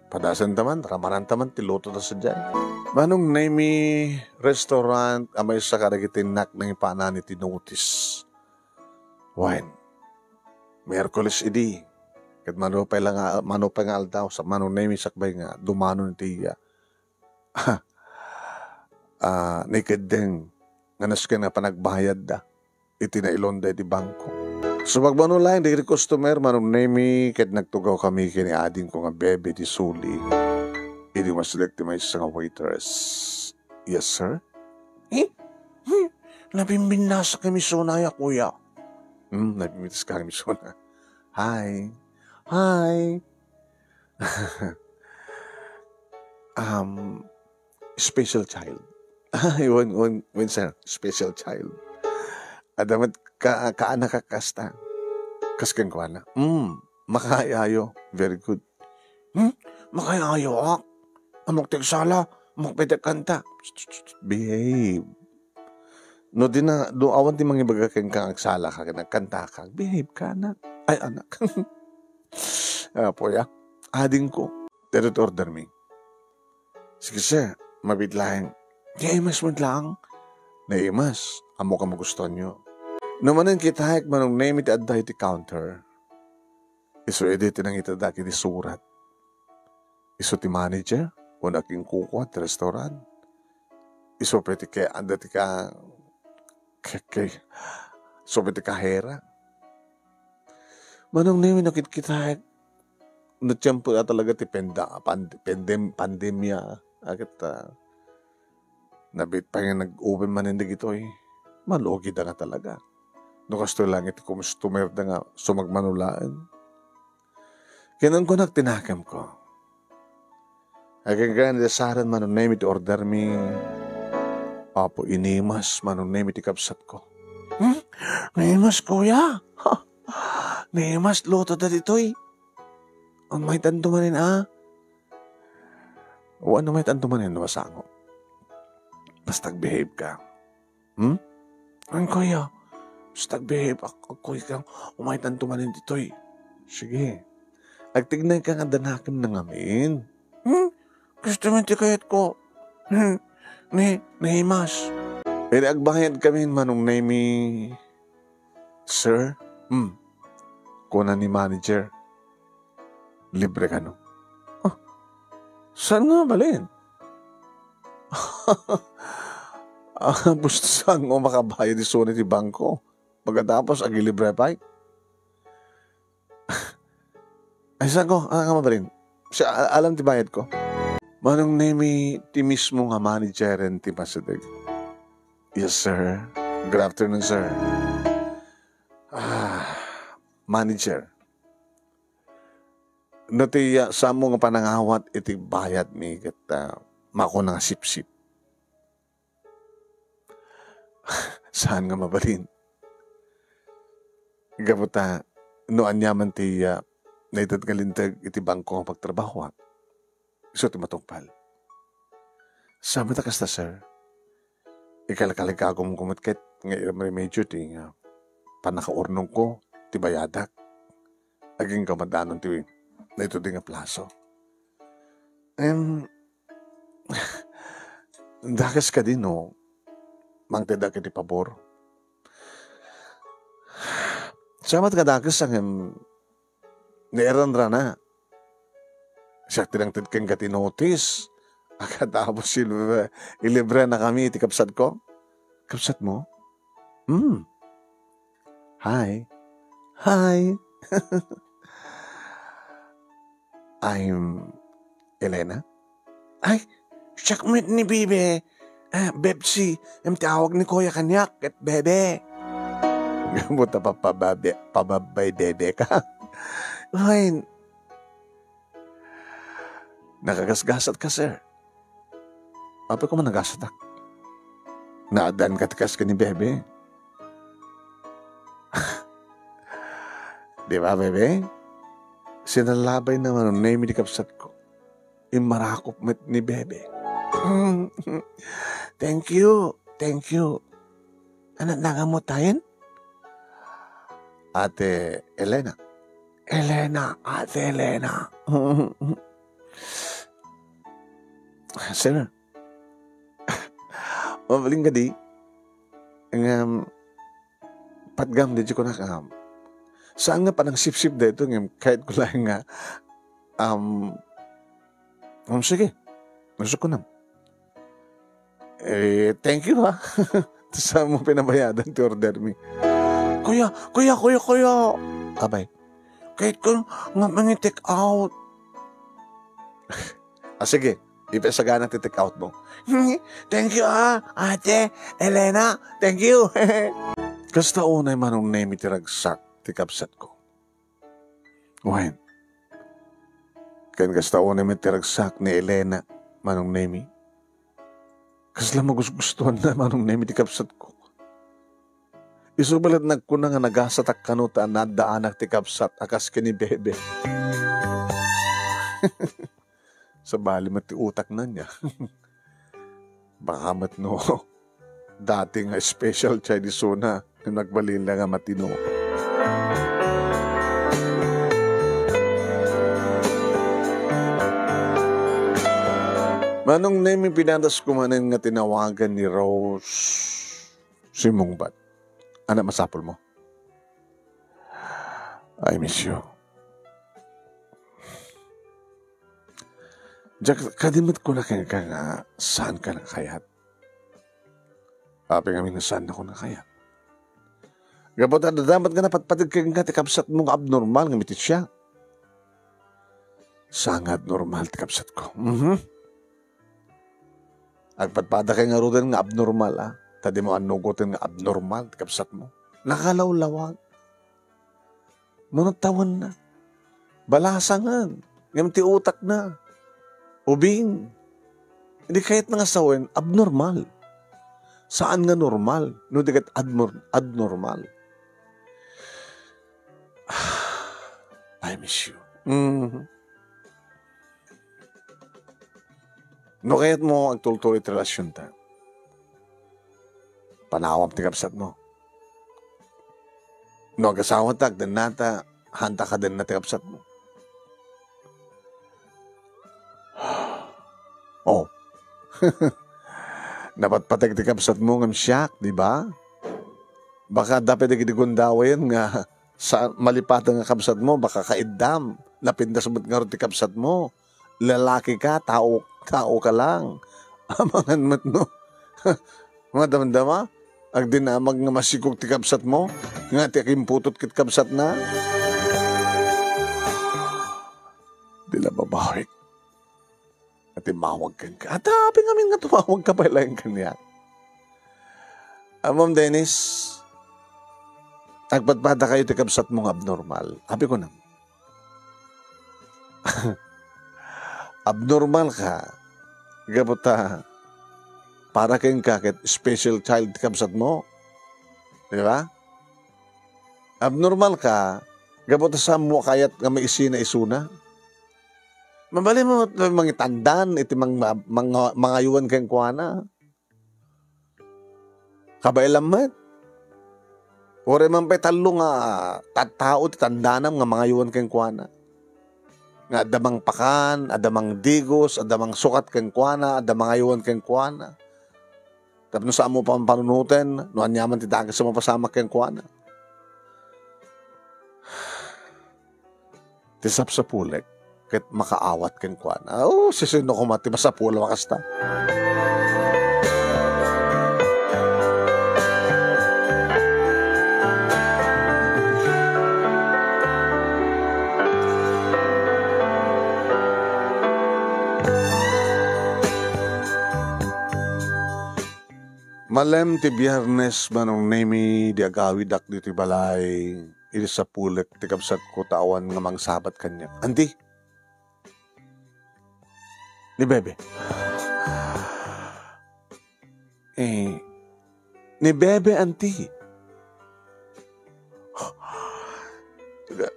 Padasenta man, ramananta man ti luto ta sadiay. Manong Nemy Restaurant a maysa kadagiti nak nangipanan iti notice. Wen, Miyerkules idi. Ket mano pay la nga, mano pay nga aldaw, sa Manong Nemy sakbay nga dumanon iti, ah, ah, naikeddeng nga nasken nga panagbayadda iti nailonda iti bangko. Sumagbano laeng dagiti customer, Manong Nemy, ket nagtugawkami ken ni adingko nga Bebe ti suli. Idi masdek ti maysa nga waitress. Yes, sir? Eh? Hmm? Nabimbinnasak nga imisuna ya, kuya. Hmm, nabimbitas ka nga imisuna. Hi. Hi. Um, special child. Ay, wen, wen, wen, sir. Special child. Adda met ka, kaanak a kasta. Kas kenkuana. Hmm, makaayayo. Very good. Hmm? Makaayayo, ak? Ammok ti agsala. Ammok pay ti agkanta. Behave. No di na, no awan ti mangibaga kenka nga agsalaka ken agkantaka, behave ka, anak. Ay, anak. Apo ya. Adingko. Daytoy ti order mi. Sige, sir. Mabiit laeng. Naimas met laeng. Naimas. Ammok a magustuanyo. No manen kitaek, Manong Nemi, ti adda iti counter. Isu idi ti nangitadak iti surat. Isu ti manager, wenno agingkukua ti restaurant. Isu pay ti ke-, adda ti ka-, ke-, ke-, isu pay ti kahera. Manong Nemi, no kitkitaek, no tiempo a talaga ti penda-, pand-, pendem-, pandemia, aket, ah, nabiit pay nga nag-open manen dagitoy. Malugida nga talaga. No kastoy laeng ti customer da nga sumagmano laeng. Kinunkunak ti nakemko. Agingga, nadasaren, Manong Nemi, ti ordermi. Apo, inimas, Manong Nemi, ti kabsatko. Hmm? Naimas, kuya? Ha? Naimas, luto da ditoy. Umaytanto manen, a? Wen, umaytanto manen, no masango. Basta agbehave ka. Hmm? Wen, kuya. Basta agbehave, ak-, agkuy kang umaytanto manen ditoy. Sige. Agtignay ka nga adda nakem nangamin. Hmm? Kastoy met ti kayatko. Hmm. Ni, naimas. Idi agbayad kami, Manong Nemi, "Sir?" Hmm. Kuna ni manager, "Libre kano?" Ah, saan nga mabalin? Ah, basta saan nga makabayad isuna ti bangko. Pagkatapos, agilibre pay. Ay, saan ko? Ano nga mabalin? Siya, a-, alam ti bayad ko. Manong Nemi, ti mismo nga manageren ti masideg. Yes, sir. Good afternoon, sir. Ah, manager. No ti, ah, saanmo nga panangawat iti bayadmi ket, ah, makuna nga sipsip. Saan nga mabalin? Gapu ta, no aniaman ti, ah, naited nga linteg iti bangko nga pagtrabahoak, isu ti matungpal. Saan met a kasta, sir? Ikalkalikagumko met ket nga iremremedyo ti nga pannakaurnongko ti bayadak. Agingga madanon ti naited nga plaso. Em, dakes kadi no mangtedak iti pabor? Saan met nga dakes, ngem naeranrana. Siak ti nangted kenka ti notice. Agkatapos ilibre-, ilibrenakami iti kabsatko. Kabsatmo? Hmm. Hi. Hi. I'm Elena. Ay, siak met ni Bebe. Ah, Bebsi, ngem ti awag ni Kuya kaniak, ket Bebe. Gapu ta papababe-, pababbay bebe ka. Ay, nakagasgasat ka, sir. Apay koma nagasatak? Naaddaan ka ti kas ken ni Bebe. Di ba, Bebe? Sinalabay na Manong Nemi ti kabsatko. Immarakop met ni Bebe. Thank you. Thank you. Anat nagamu tayen? Ate Elena. Elena, Ate Elena. Sir, mabalin kadi? Ngem, patgam, di kunak, um, saan nga panangsipsip daytoy, ngem kayatko laeng nga, um, um, sige, gusto ko na. Eh, thank you, ha. Saanmo pinabayadan ti order mi? Kuya, kuya, kuya, kuya. Abay. Kayatko nga mangi-take out. Ah, sige. Ipasagana ti take out mo. Thank you, ah, Ate Elena. Thank you. Kasta unay, Manong Nemi, ti ragsak ti kabsatko. Wen, ken kasta unay met ti ragsak ni Elena, Manong Nemi. Kasla magusgustuanna, Manong Nemi, ti kabsatko. Isu balet nagkuna nga nagasatak kano ta naaddaanak ti kabsat a kas ken ni Bebe. Sabali met ti utakna nia. Baka met no, dati nga special Chinese sona, nagbalin la nga matino. Manong Nemi, pinadasko manen nga tinawagan ni Rose Simungbat. Ania masapulmo? I miss you. Diak, kadi met kuna kenka nga saanka nakayat. Apay ngamin nga saannako nakayat? Gapu ta adda met nga napatpateg kenka ti kabsatmo nga abnormal nga mitisiak. Saan nga abnormal ti kabsatko? Mhm. Agpadpadakay ngaruden nga abnormal, a? Ta dimo annugoten nga abnormal ti kabsatmo. Nakalawlawag. Managtawenna. Balasangen. Ngem ti utakna, ubing. Idi kayatna nga sawen, abnormal. Saan nga normal, no di ket admor-, abnormal. I miss you. Mhm. No kayatmo agtultuloy ti relasionta, panawam ti kabsatmo. No agasawata, agdennata, haanta kadenna ti kabsatmo. Oh. Napatpateg ti kabsatmo ngem siak, di ba? Baka adda pay dagiti gundaway nga sa-, malipaten nga kabsatmo, baka kaiddam. Napintas met ngarud ti kabsatmo. Lalaki ka, tao, tao ka lang. Amangan met no madamdama, agdinamag nga masikog ti kabsatmo, nga ti akimputot ket kabsatna. Di la babawik. Atimmawag kenka. Ata, apay ngamin nga tumawag ka pay laeng kaniak. Ammom, Dennis, agpadpadakayo ti kabsatmo nga abnormal. Apay kunam? Abnormal ka. Gapu ta para kenka ket special child ti kabsatmo. Di ba? Abnormal ka. Gapu ta saanmo a kayat nga maisina isuna. Mabalinmo met mangitandan iti mang-, mang-, mangayowan kenkuana. Kabaelam met. Uray man pay tallo nga tattao ti tandanam nga mangayowan kenkuana. Nga adda mangpakan, adda mangdigos, adda mangsukat kenkuana, adda mangayowan kenkuana. Tapno saanmo pampanunoten no aniaman ti dakes a mapasamak kenkuana. Ti sapsapulek ket makaawat kenkuana. Oh, sisino koma ti masapul a makasta? Malem ti Biernes, Manong Nemi, di agawidak ditoy balay. Idi sapulek ti kabsatko ta awan nga mangsabat kaniak. Anti? Ni Bebe. Eh, ni Bebe, anti?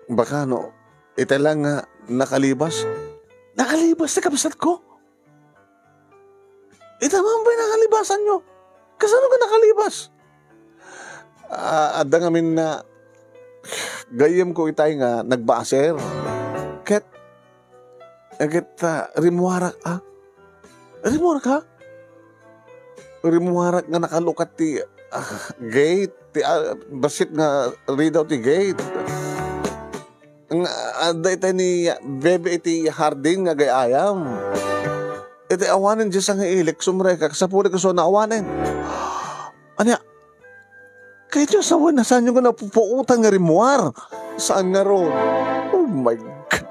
Baka no, ita lang nga nakalibas. Nakalibas ti kabsatko? Ita man pay nakalibasanyo. Kasano nga nakalibas? Ah, adda ngamin na gayyemko itay nga nagbaser. Ket, ket, ah, rimmuarak, ah. Rimmuarak, ha? Rimmuarak nga nakalukat ti, ah, gate, ti, ah, bassit nga ridaw ti gate. Nga, adda itay ni Bebe iti hardin nga agay-ayam. Iti awanen diay sangailik, sumrekak, sapulek isu a naawanen. Ania? Kayatyo a sawen, saanyo nga napupuotan nga rimmuar? Saan ngarud? Oh my God!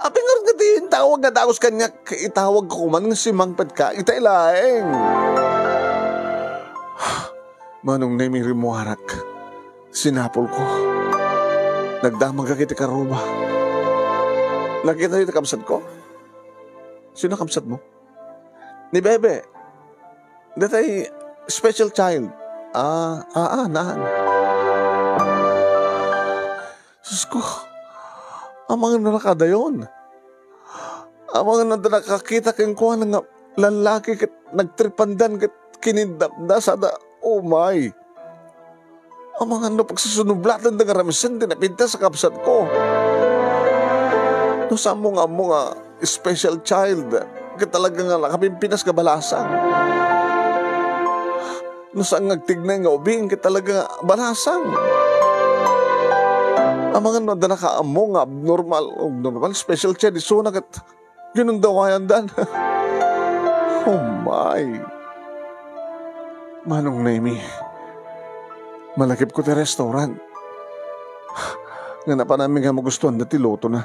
Apay ngarud nga ti intawag nga dagus kaniak, itawag ko man nga simangpet ka, itay laeng. Manong Nemi, rimmuarak. Sinapulko. Nagdamagak iti karuba. Nakitayo ti kabsatko? Sino kabsatmo? Ni Bebe. Datay special child. Ah, ah, ah, naan. Sus ko, amangan no nakadayon. Amangan no adda nakakita kenkuana nga lallaki ket nagtripandan ket kinidnapda sada, oh my. Amangan no pagsusunublatenda nga ramsen ti napintas a kabsatko. No saanmo nga ammo nga special child, ket talaga nga nakapimpinas nga balasang. No saan nga agtignay nga ubing, ket talaga nga balasang. Amangan no adda nakaammo nga abnormal, abnormal, special child isuna ket ginundawayandan. Oh my. Manong Nemi, malakipko ti restaurant. Nga napan amin nga magustuanda ti lutona.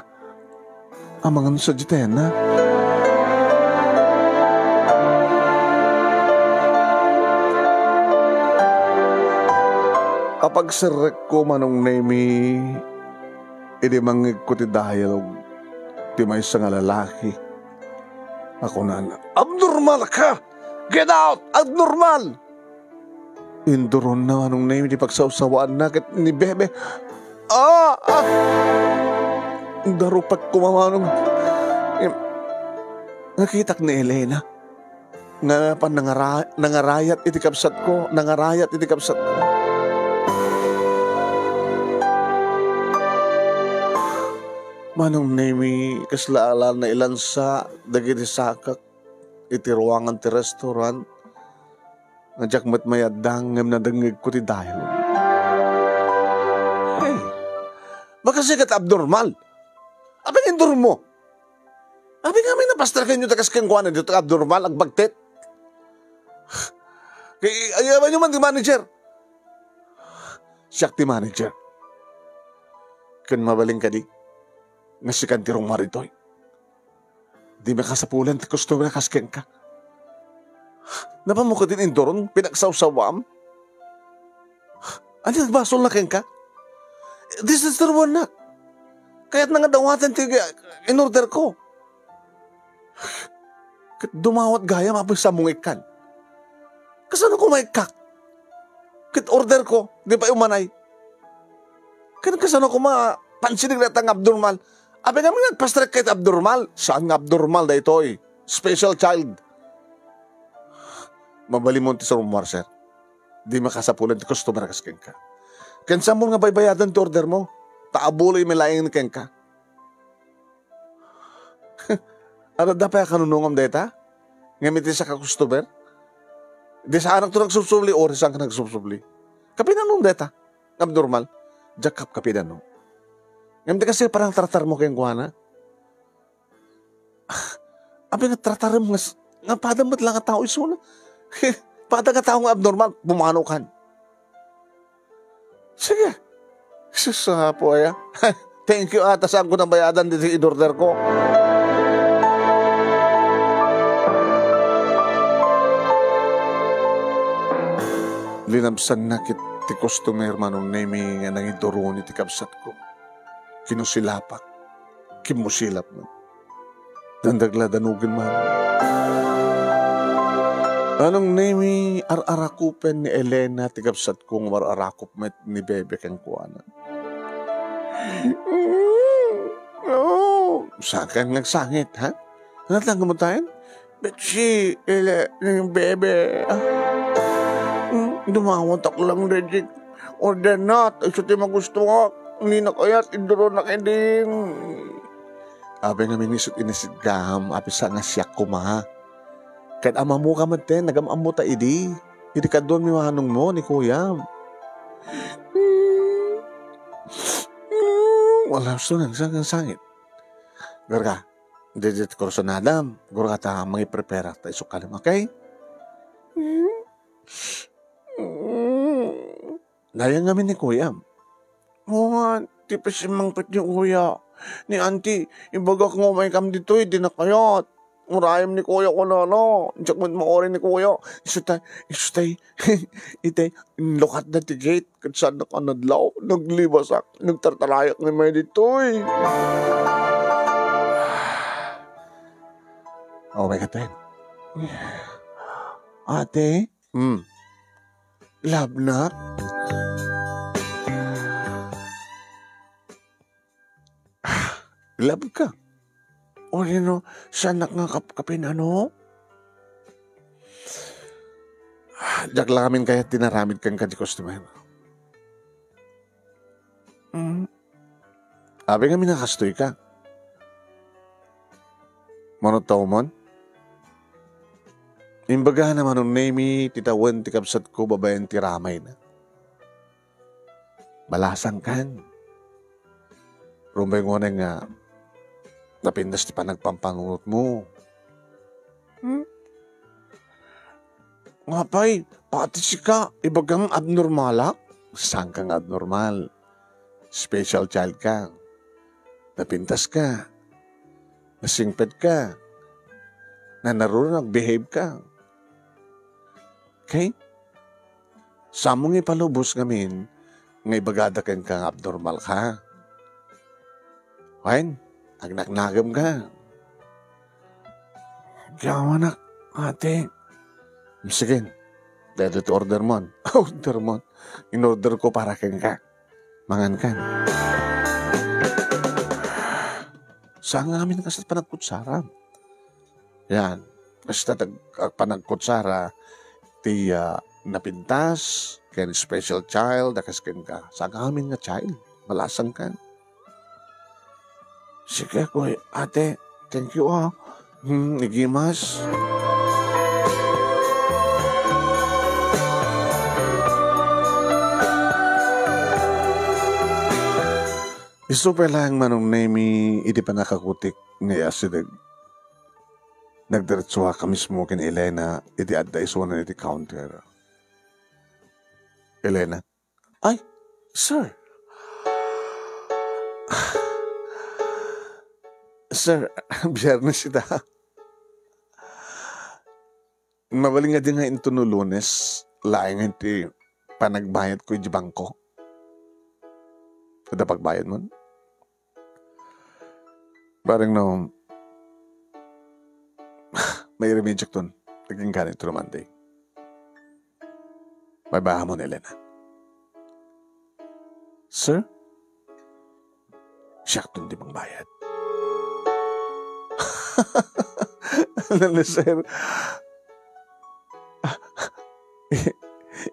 Amangan sa ditayanna. Apagserrekko, Manong Nemi, idi mangngegko ti dialogue ti maysa nga lalaki a kunana, "Abnormal ka! Get out! Abnormal!" Induronna, Manong Nemi, ti pagsawsawaanna ket ni Bebe. Ah! Ah! Darupak koma, Manong. Em, nakitak ni Elena nga pan nangara-, nangarayat iti kabsatko, nangarayat iti kabsatko. Manong Nemi, kasla ala nailansa dagiti sakak iti ruangan ti restaurant, nga diak met mayaddang ngem nadengngegko ti dayon. Hey, makasigat abnormal. Apay nga indurmo? Apay nga may napastrakenyo ta kas kenkuana dito abnormal, agbagtit? Kay ayabanyo man ti manager. Siak ti manager. Ken mabalin kadi nga sikan ti rungmar ditoy. Di makasapulan ti customer a kas kenka. Napanmo kadin induron, pinagsawsawam? Ania ti basol na kenka? Disturboannak. Kayatna nga dawatan ti in-order ko. Ket dumawat gayam, apay sa mong ikkan. Kasano koma ikkak? Ket order ko, di pay umanay. Ket kasano koma pansinig dayta nga abnormal? Apay nga nagpastrek ket abnormal? Saan nga abnormal daytoy? Special child. Mabalinmo ti sarumar, sir. Di makasapulan ti customer a kas kenka. Ken saanmo nga baybayadan ti order mo? Ta abuloy met laeng kenka. Adda pay a kanunongam dayta? Ngem iti saka customer? Di saanakto nagsubsubli, o, di saanka nagsubsubli? Kapinan dayta? Abnormal. Diak kapkapinan. Ngem di kasi panangtratarmo kenkuana? Apay nga tratarem nga s-, nga padam met la nga tao isuna? Pada nga tao nga abnormal, pumanokan. Sige. Sus, apo aya. Thank you, ah, ta saanko nabayadan ditoy in-order ko. Linabsanna ket ti customer, Manong Nemi, nga nangiduroni ti kabsatko. Kinusilapak. Kimmusilap met. Dandagla danugen man. Manong Nemi, ar-arakupen ni Elena ti kabsatko nga ar-arakup met ni Bebe kenkuana. Mm, oh, saanka nga agsangit, ha? Ano tang kamutayan? Betsi, Ele-, ni Bebe. Ah. Mm, dumawatak lang, Reggie. Order na, isu ti magustuak. Hindi na kayat, iduro na kay ding. Apay ngamin isut' inisidgam, apay sa nga siak koma. Ket ammoka met ten, nagam-ammo ta idi. Idi kaduan mi manong mo ni kuyam. Hmm. Hmm. Wala, gusto nang sang-, sangit. Garga, didit kursunadam. Garga ta mangiprepare ta isukkalim, okay? Hmm. Hmm. Dayang ngamin ni kuyam. Oo nga, ti pasimangpet ni kuya. Ni auntie, ibagak nga umaykam ditoy, di na kayat. Urayem ni kuya kunana. Diak met mauri ni kuya. Isu tay, isu tay. Itay, inlukatda ti gate. Ket saan nakanadlaw. Naglibasak. Nagtartarayak ni may ditoy. Oh my God, Ate. Hmm. Love na? Love ka? O, yun, no? Sanak nga kapkapin, ano? Diak la ngamin kayat tinaramid kenka ti customer. Mm. Apay ngamin a kastoy ka. Mano ta umon? Imbagana Manong Nemi ti tawen ti kabsatko babaen ti ramayna. Balasangkan. Rumbeng unay nga napintas ti panagpampanunotmo. Hmm? Nga pay, pati sika, ibagam abnormalak? Saanka nga abnormal. Special child ka. Napintas ka. Nasingpet ka. Nanaruna, nagbehave ka. Okay? Saanmo nga ipalubos ngamin nga ibagada kenka nga abnormal ka. Wen, agnaknagem ka. Gawanak, ate. Sige, daytoy ti order mo. Order mo. In-order ko para kenka. Mangan ka. Saan nga amin kasat panagkutsara? Yan. Basta tag-, ah, panagkutsara, ti, ah, napintas, ken special child, a kas kenka. Saan nga amin nga child? Balasangkan. Sige, kuy, ate. Thank you, ah. Hmm, igimas. Isu pay laeng Manong Nemi iti pannakakutik nga asideg. Nagdiretsoak a mismo ken Elena iti adda isunan iti counter. Elena. Ay, sir. Sir, Biyernes ita. Mabalin nga di nga intono Lunes, laeng ti panagbayadko iti bangko. Adda pagbayadmo? Bareng no, mairemediak ton. Naging ganit to naman, day. May bahamon, Elena. Sir? Siak ton di mangbayad. Ano, sir?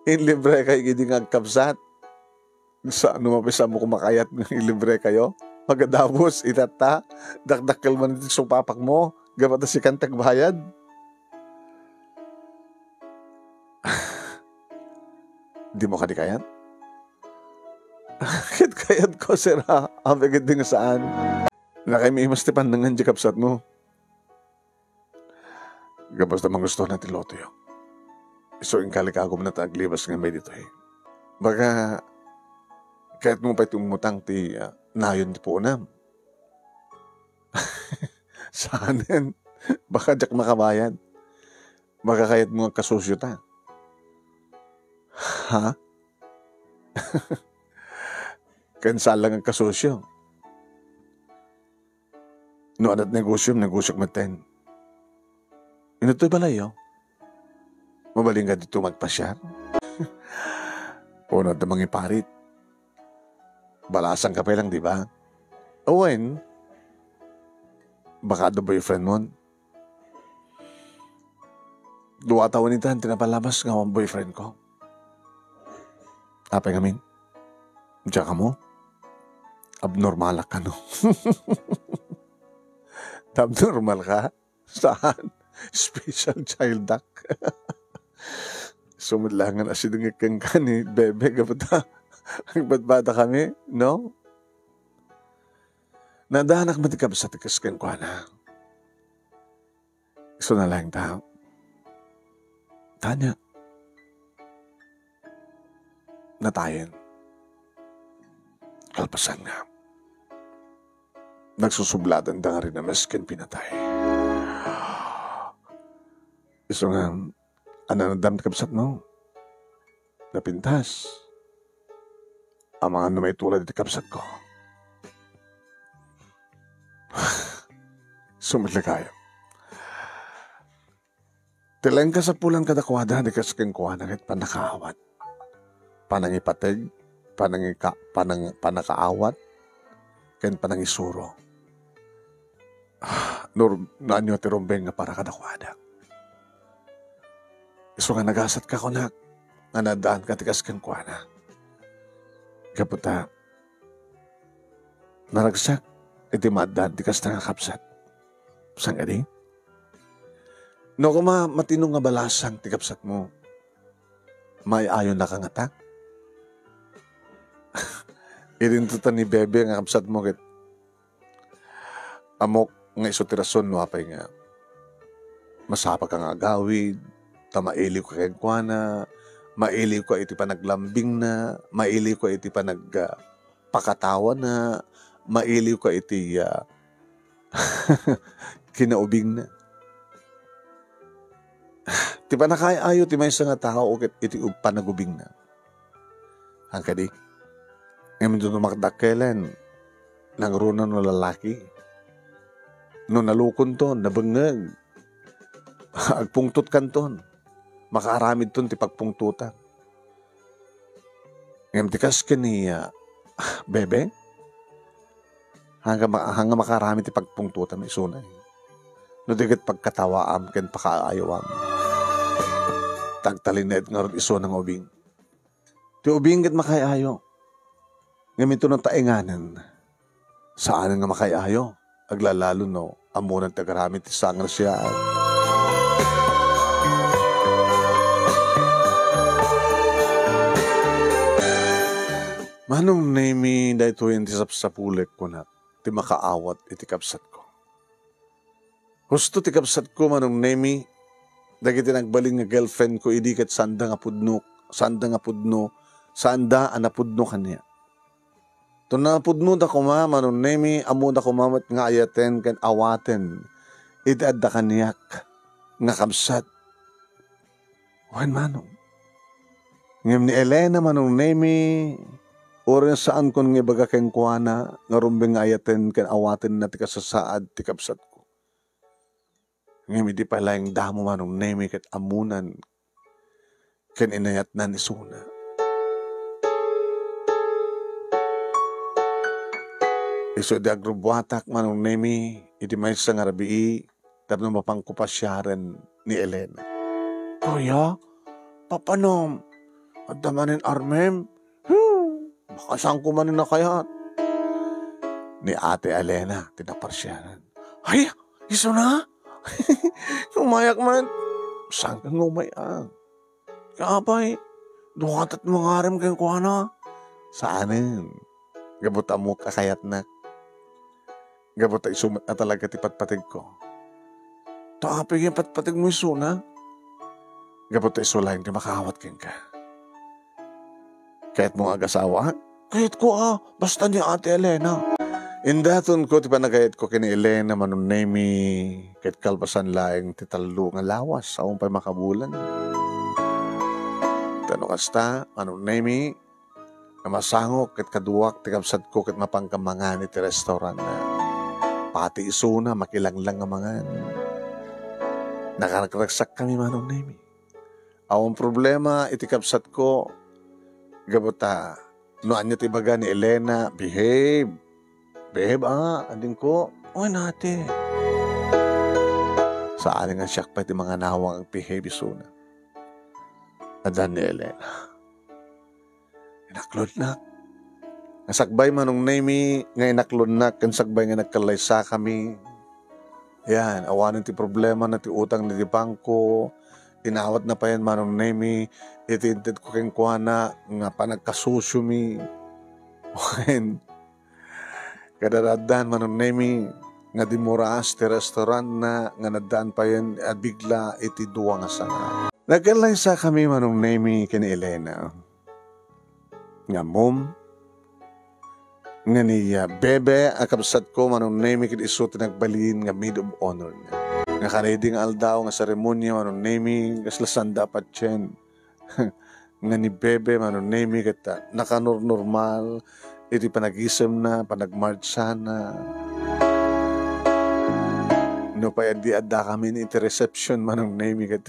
Inlibre kayo gidi nga agkabsat. Sa ano mapisamo kumakayat nga ilibre kayo? Magadabos, itatta, dakdakkel man iti supapakmo, gapu ta sikan ti agbayad. Dimo kadi kayat? Ket kayatko, sir, a. Apay ket di nga saan. Nakay mi imas ti pannangan di kabsatmo. Gapu ta mangustona ti lotoyo. Isu inkalikagumna ta aglibas ngamin ditoy. Baka, kayatmo pay ti umutang ti, ah, nayon ti puonam. Saanen. Baka diak makabayad. Baka kayatmo nga agkasosio ta. Ha? Ken saan lang agkasosio. No adda ti negosiom, negosiok metten. Intoy balayyo? Mabalin nga dito magpasiar? Puno ta mangiparit. Balasangka pay lang, di ba? Awen, baka adda boyfriend mo. Dua tawen ita ti napalabas nga boyfriend ko. Apay ngamin? Diak ammo? Abnormalak kano? Abnormal ka? Saan? Special child act. Sumudlangan a sidungit kenka ni Bebe, gapu ta agbadbada kami, no? Nadaanak met ti kabsat ti kas kenkuana. Isuna laeng ta. Tanya. Natayen. Kalpasan nga. Nagsusubladan da nga rinames ken pinatay. Isu nga, ananaddam ti kabsatmo. Napintas. Amangan no maitulad iti kabsatko. Sumilikayo. Ti laeng kasapulan kadakuada di kas kenkuana ket pannakaawat, panangipateg, panangika-, panang-, pannakaawat, ken panangisuro. Ah, no, no ania ti rumbeng nga para kadakuada. Isu nga nagasatka kunak, nga naaddaanka ti kas kenkuana. Gapu ta, naragsak iti maaddaan ti kasta nga kabsat. Saan kadi? No koma matino nga balasang ti kabsatmo, maay-ayonaka ngata? Idinto ta ni Bebe nga kabsatmo ket ammok nga isu ti rason no apay nga masapaka nga agawid, ta mailiwka kenkuana, mailiwka iti panaglambingna, mailiwka iti panag-, ah, pakatawana, mailiwka iti, ah, kinaubingna. Ti pannakaay-ayo ti maysa nga tao ket iti ub-, panagubingna. Haan kadi? Ngem no dumakdakkelen, nangruna no lalaki. No nalukonton, nabengngeg, agpungtotkanton, makaaramidton ti pagpungtotan. Ngem ti kas ken ni, ah, Bebe, haan nga ma-, haan nga makaaramid ti pagpungtotan isuna. No di ket pagkatawaam ken pakaayawam. Tagtalinaed ngarud isuna nga ubing. Ti ubing ket makaay-ayo. Ngem intono taenganen, saanen nga makaay-ayo. Aglalalo no ammonan ti agaramid ti sangresiaan. Manong Nemi, daytoyen ti sapsapulek, kunak, ti makaawat iti kabsatko. Husto ti kabsatko, Manong Nemi, dagiti nagbalin nga girlfriend ko idi ket saanda nga pudno, saanda nga pudno, saanda a napudno kaniak. To napudnoda koma, Manong Nemi, ammoda koma met nga ayaten ken awaten iti adda kaniak nga kabsat. Wen, Manong. Ngem ni Elena, Manong Nemi, uray saanko nga ibaga kenkuana nga rumbeng nga ayaten ken awatenna ti kasasaad ti kabsatko. Ngem idi pay laeng damo, Manong Nemi, ket ammonan ken inayatnan isuna. Isu idi agrubbuatak, Manong Nemi, iti maysa nga rabii, tapno mapanko pasiaren ni Elena. Kuya, papanom, adda manen armem? Hmm, makasanko manen a kayat. Ni Ate Elena ti naparsianan. Ay, isuna? Umayak man. Saan ka nga umay-ang? Apay, dukatat mo nga arem kenkuana? Saanen. Gapu ta ammok a kayatnak. Gapu ta isu met a talaga ti patpategko. Ta apay nga patpategmo isuna? Gapu ta isu laeng ti makaawat kenka. Kayatmo nga agasawaak? Kayatko a, basta ni Ate Elena. Indatonko ti panagayatko ken ni Elena, Manong Nemi, ket kalpasan laeng ti tallo nga lawas, awan pay makabulan. Ta no kasta, Manong Nemi, nga masangok ket kaduak ti kabsatko ket mapanka mangan iti restaurant na. Pati isuna, makilanglang nga mangan. Nakaragsakkami, Manong Nemi. Awan problema iti kabsatko. Gapu ta, no ania ti ibaga ni Elena, behave. Behave, a, adingko. Wen, ate. Saan nga siak pay ti manganawang agbehave isuna. Adda ni Elena. Inaklodnak. Nga sakbay, Manong Nemi, nga inaklodnak, ken sakbay nga nagkallaysakami. Yan, awanen ti problema na ti utang na ti bangko. Inawatna payen, Manong Nemi, iti intedko kenkuana nga panagkasosiomi. Wen, kadadaddaan, Manong Nemi, nga dimmuras ti restaurant na nga naddaan payen a bigla iti dua nga sanga. Nagkallaysakami, Manong Nemi, ken ni Elena. Nga mom, nga ni, ah, Bebe a kabsatko, Manong Nemi, ket isu ti nagbalin nga maid of honor na. Nga karidi nga aldaw nga seremonia, Manong Nemi, kasla sanda a patien. Nga ni Bebe, Manong Nemi, ket, ah, nakanurnormal iti panagisemna, panagmartsana. Nupay adda, addakami iti reception, Manong Nemi, ket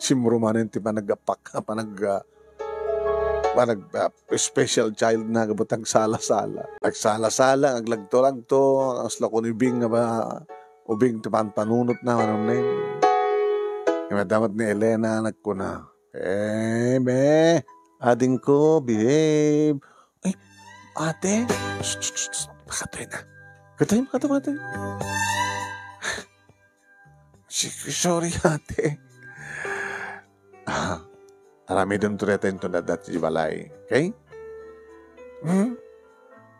simro manen ti panagapak-, panag-, ah, panag-, ah, special child na gapu ta agsala-sala. Agsala-sala, aglagto-lagto, kasla kun ubing nga ba, ubing ti panpanunot na, Manong Nemi. Nga madamot ni Elena, nagkuna, "Eh, be, adingko, behave." "Ay, ate." "Shh, shh, shh, shh. Pakatoy na. Pakatoy, pakatoy, pakatoy." Sorry, ate. Ah, aramidem to dayta inton adda ti balay. Okay? Hmm?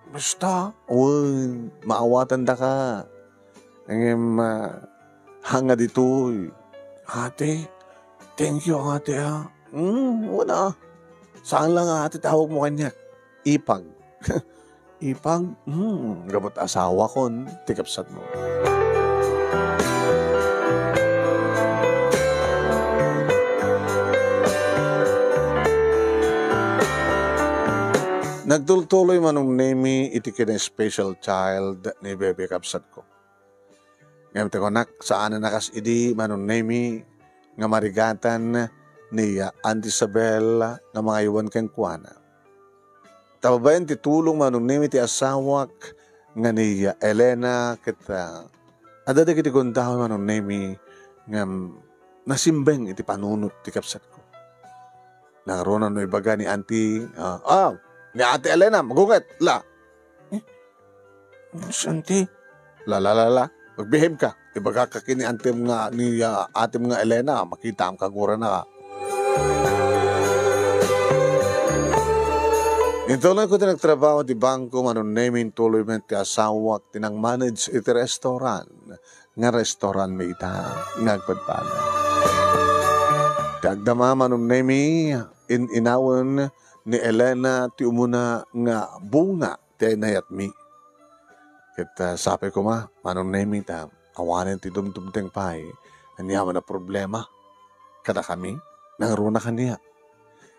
Basta, wen, maawatandaka. Ngem, ah, haan nga ditoy. Ate, thank you, ate, ah. Hmm, wala. Saan lang, ate, tawag mo kanya. Ipag. Ipag, hmm, gabut asawakon ti kabsatmo. Nagtultuloy Manong Nemi iti kina-special child ni Bebe, kabsatko. Ngem ti kunak, saan a kas idi Manong Nemi nga marigatan ni Auntie Isabel nga mangaywan kenkuana. Ta babaen ti tulong Manong Nemi ti asawak nga ni Elena ket, ah, adda dagiti gundaway Manong Nemi nga nasimbeng iti panunot ti kabsatko. Nangruna no ibaga ni Auntie, ah, "Ah, ni Ate Elena, magunget, la." "Eh, si Auntie?" "La, la, la, la. Magbehave ka. Ibagaka ken ni Antem nga, ni, ah, Atem nga Elena, makitaam ka gurana ka." Intuloy ko ti nagtrabaho ti bangko, Manong Nemi, intuloy met ti asawak ti nang-manage iti restaurant. nga restaurant mi ita nga agpadpada. Ti agdama, Manong Nemi, in-inawen ni Elena ti umuna nga bunga ti inayatmi. Ket, ah, sapay koma, Manong Nemi, ta awanen ti dumdumteng pay aniaman a problema kadakami, nangruna kaniak.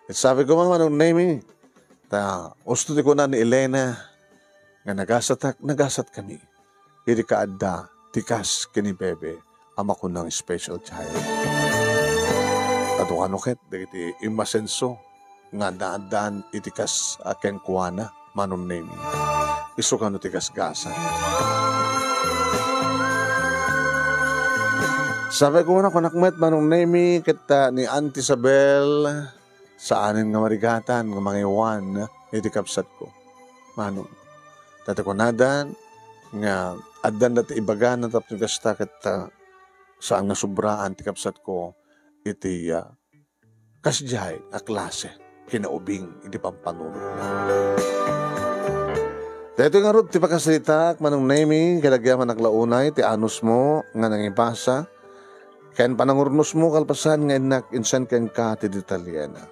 Ket sapay koma, Manong Nemi, ta usto ti kuna ni Elena nga nagasatak, nagasatkami. Idi kaadda ti kas ken ni Bebe a makunang special child. Adu kano ket dagiti immasenso nga naaddaan iti kas a kenkuana, Manong Nemi. Isu kano ti gasgasat. Sapay koma, kunak met, Manong Nemi, ket, ah, ni Auntie Isabel, saanen nga marigatan nga mangaywan iti kabsatko, Manong. Ta ti kunada nga addanda ti ibagana tapno kasta ket, ah, saan nga sobraan ti kabsatko iti, ah, kasdiay a klase kinaubing iti pampanunotna. Daytoy ngarud ti pakasaritaak, Manong Nemi, ket agyamanak la unay ti anusmo nga nangibasa ken panangurnosmo kalpasan nga innak insen kenka ti detalyena.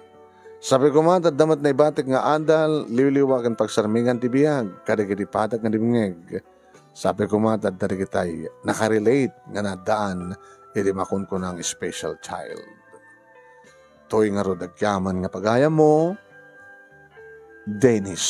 Sapay koma, adda met naibatik nga adal, liwliwa ken pagsarmingan ti biag kadagiti padak nga dimngeg. Sapay koma, adda dagitay nakarelate nga naaddaan iti makunkunang special child. Toy ngarud agyaman nga pagayammo, Dennis.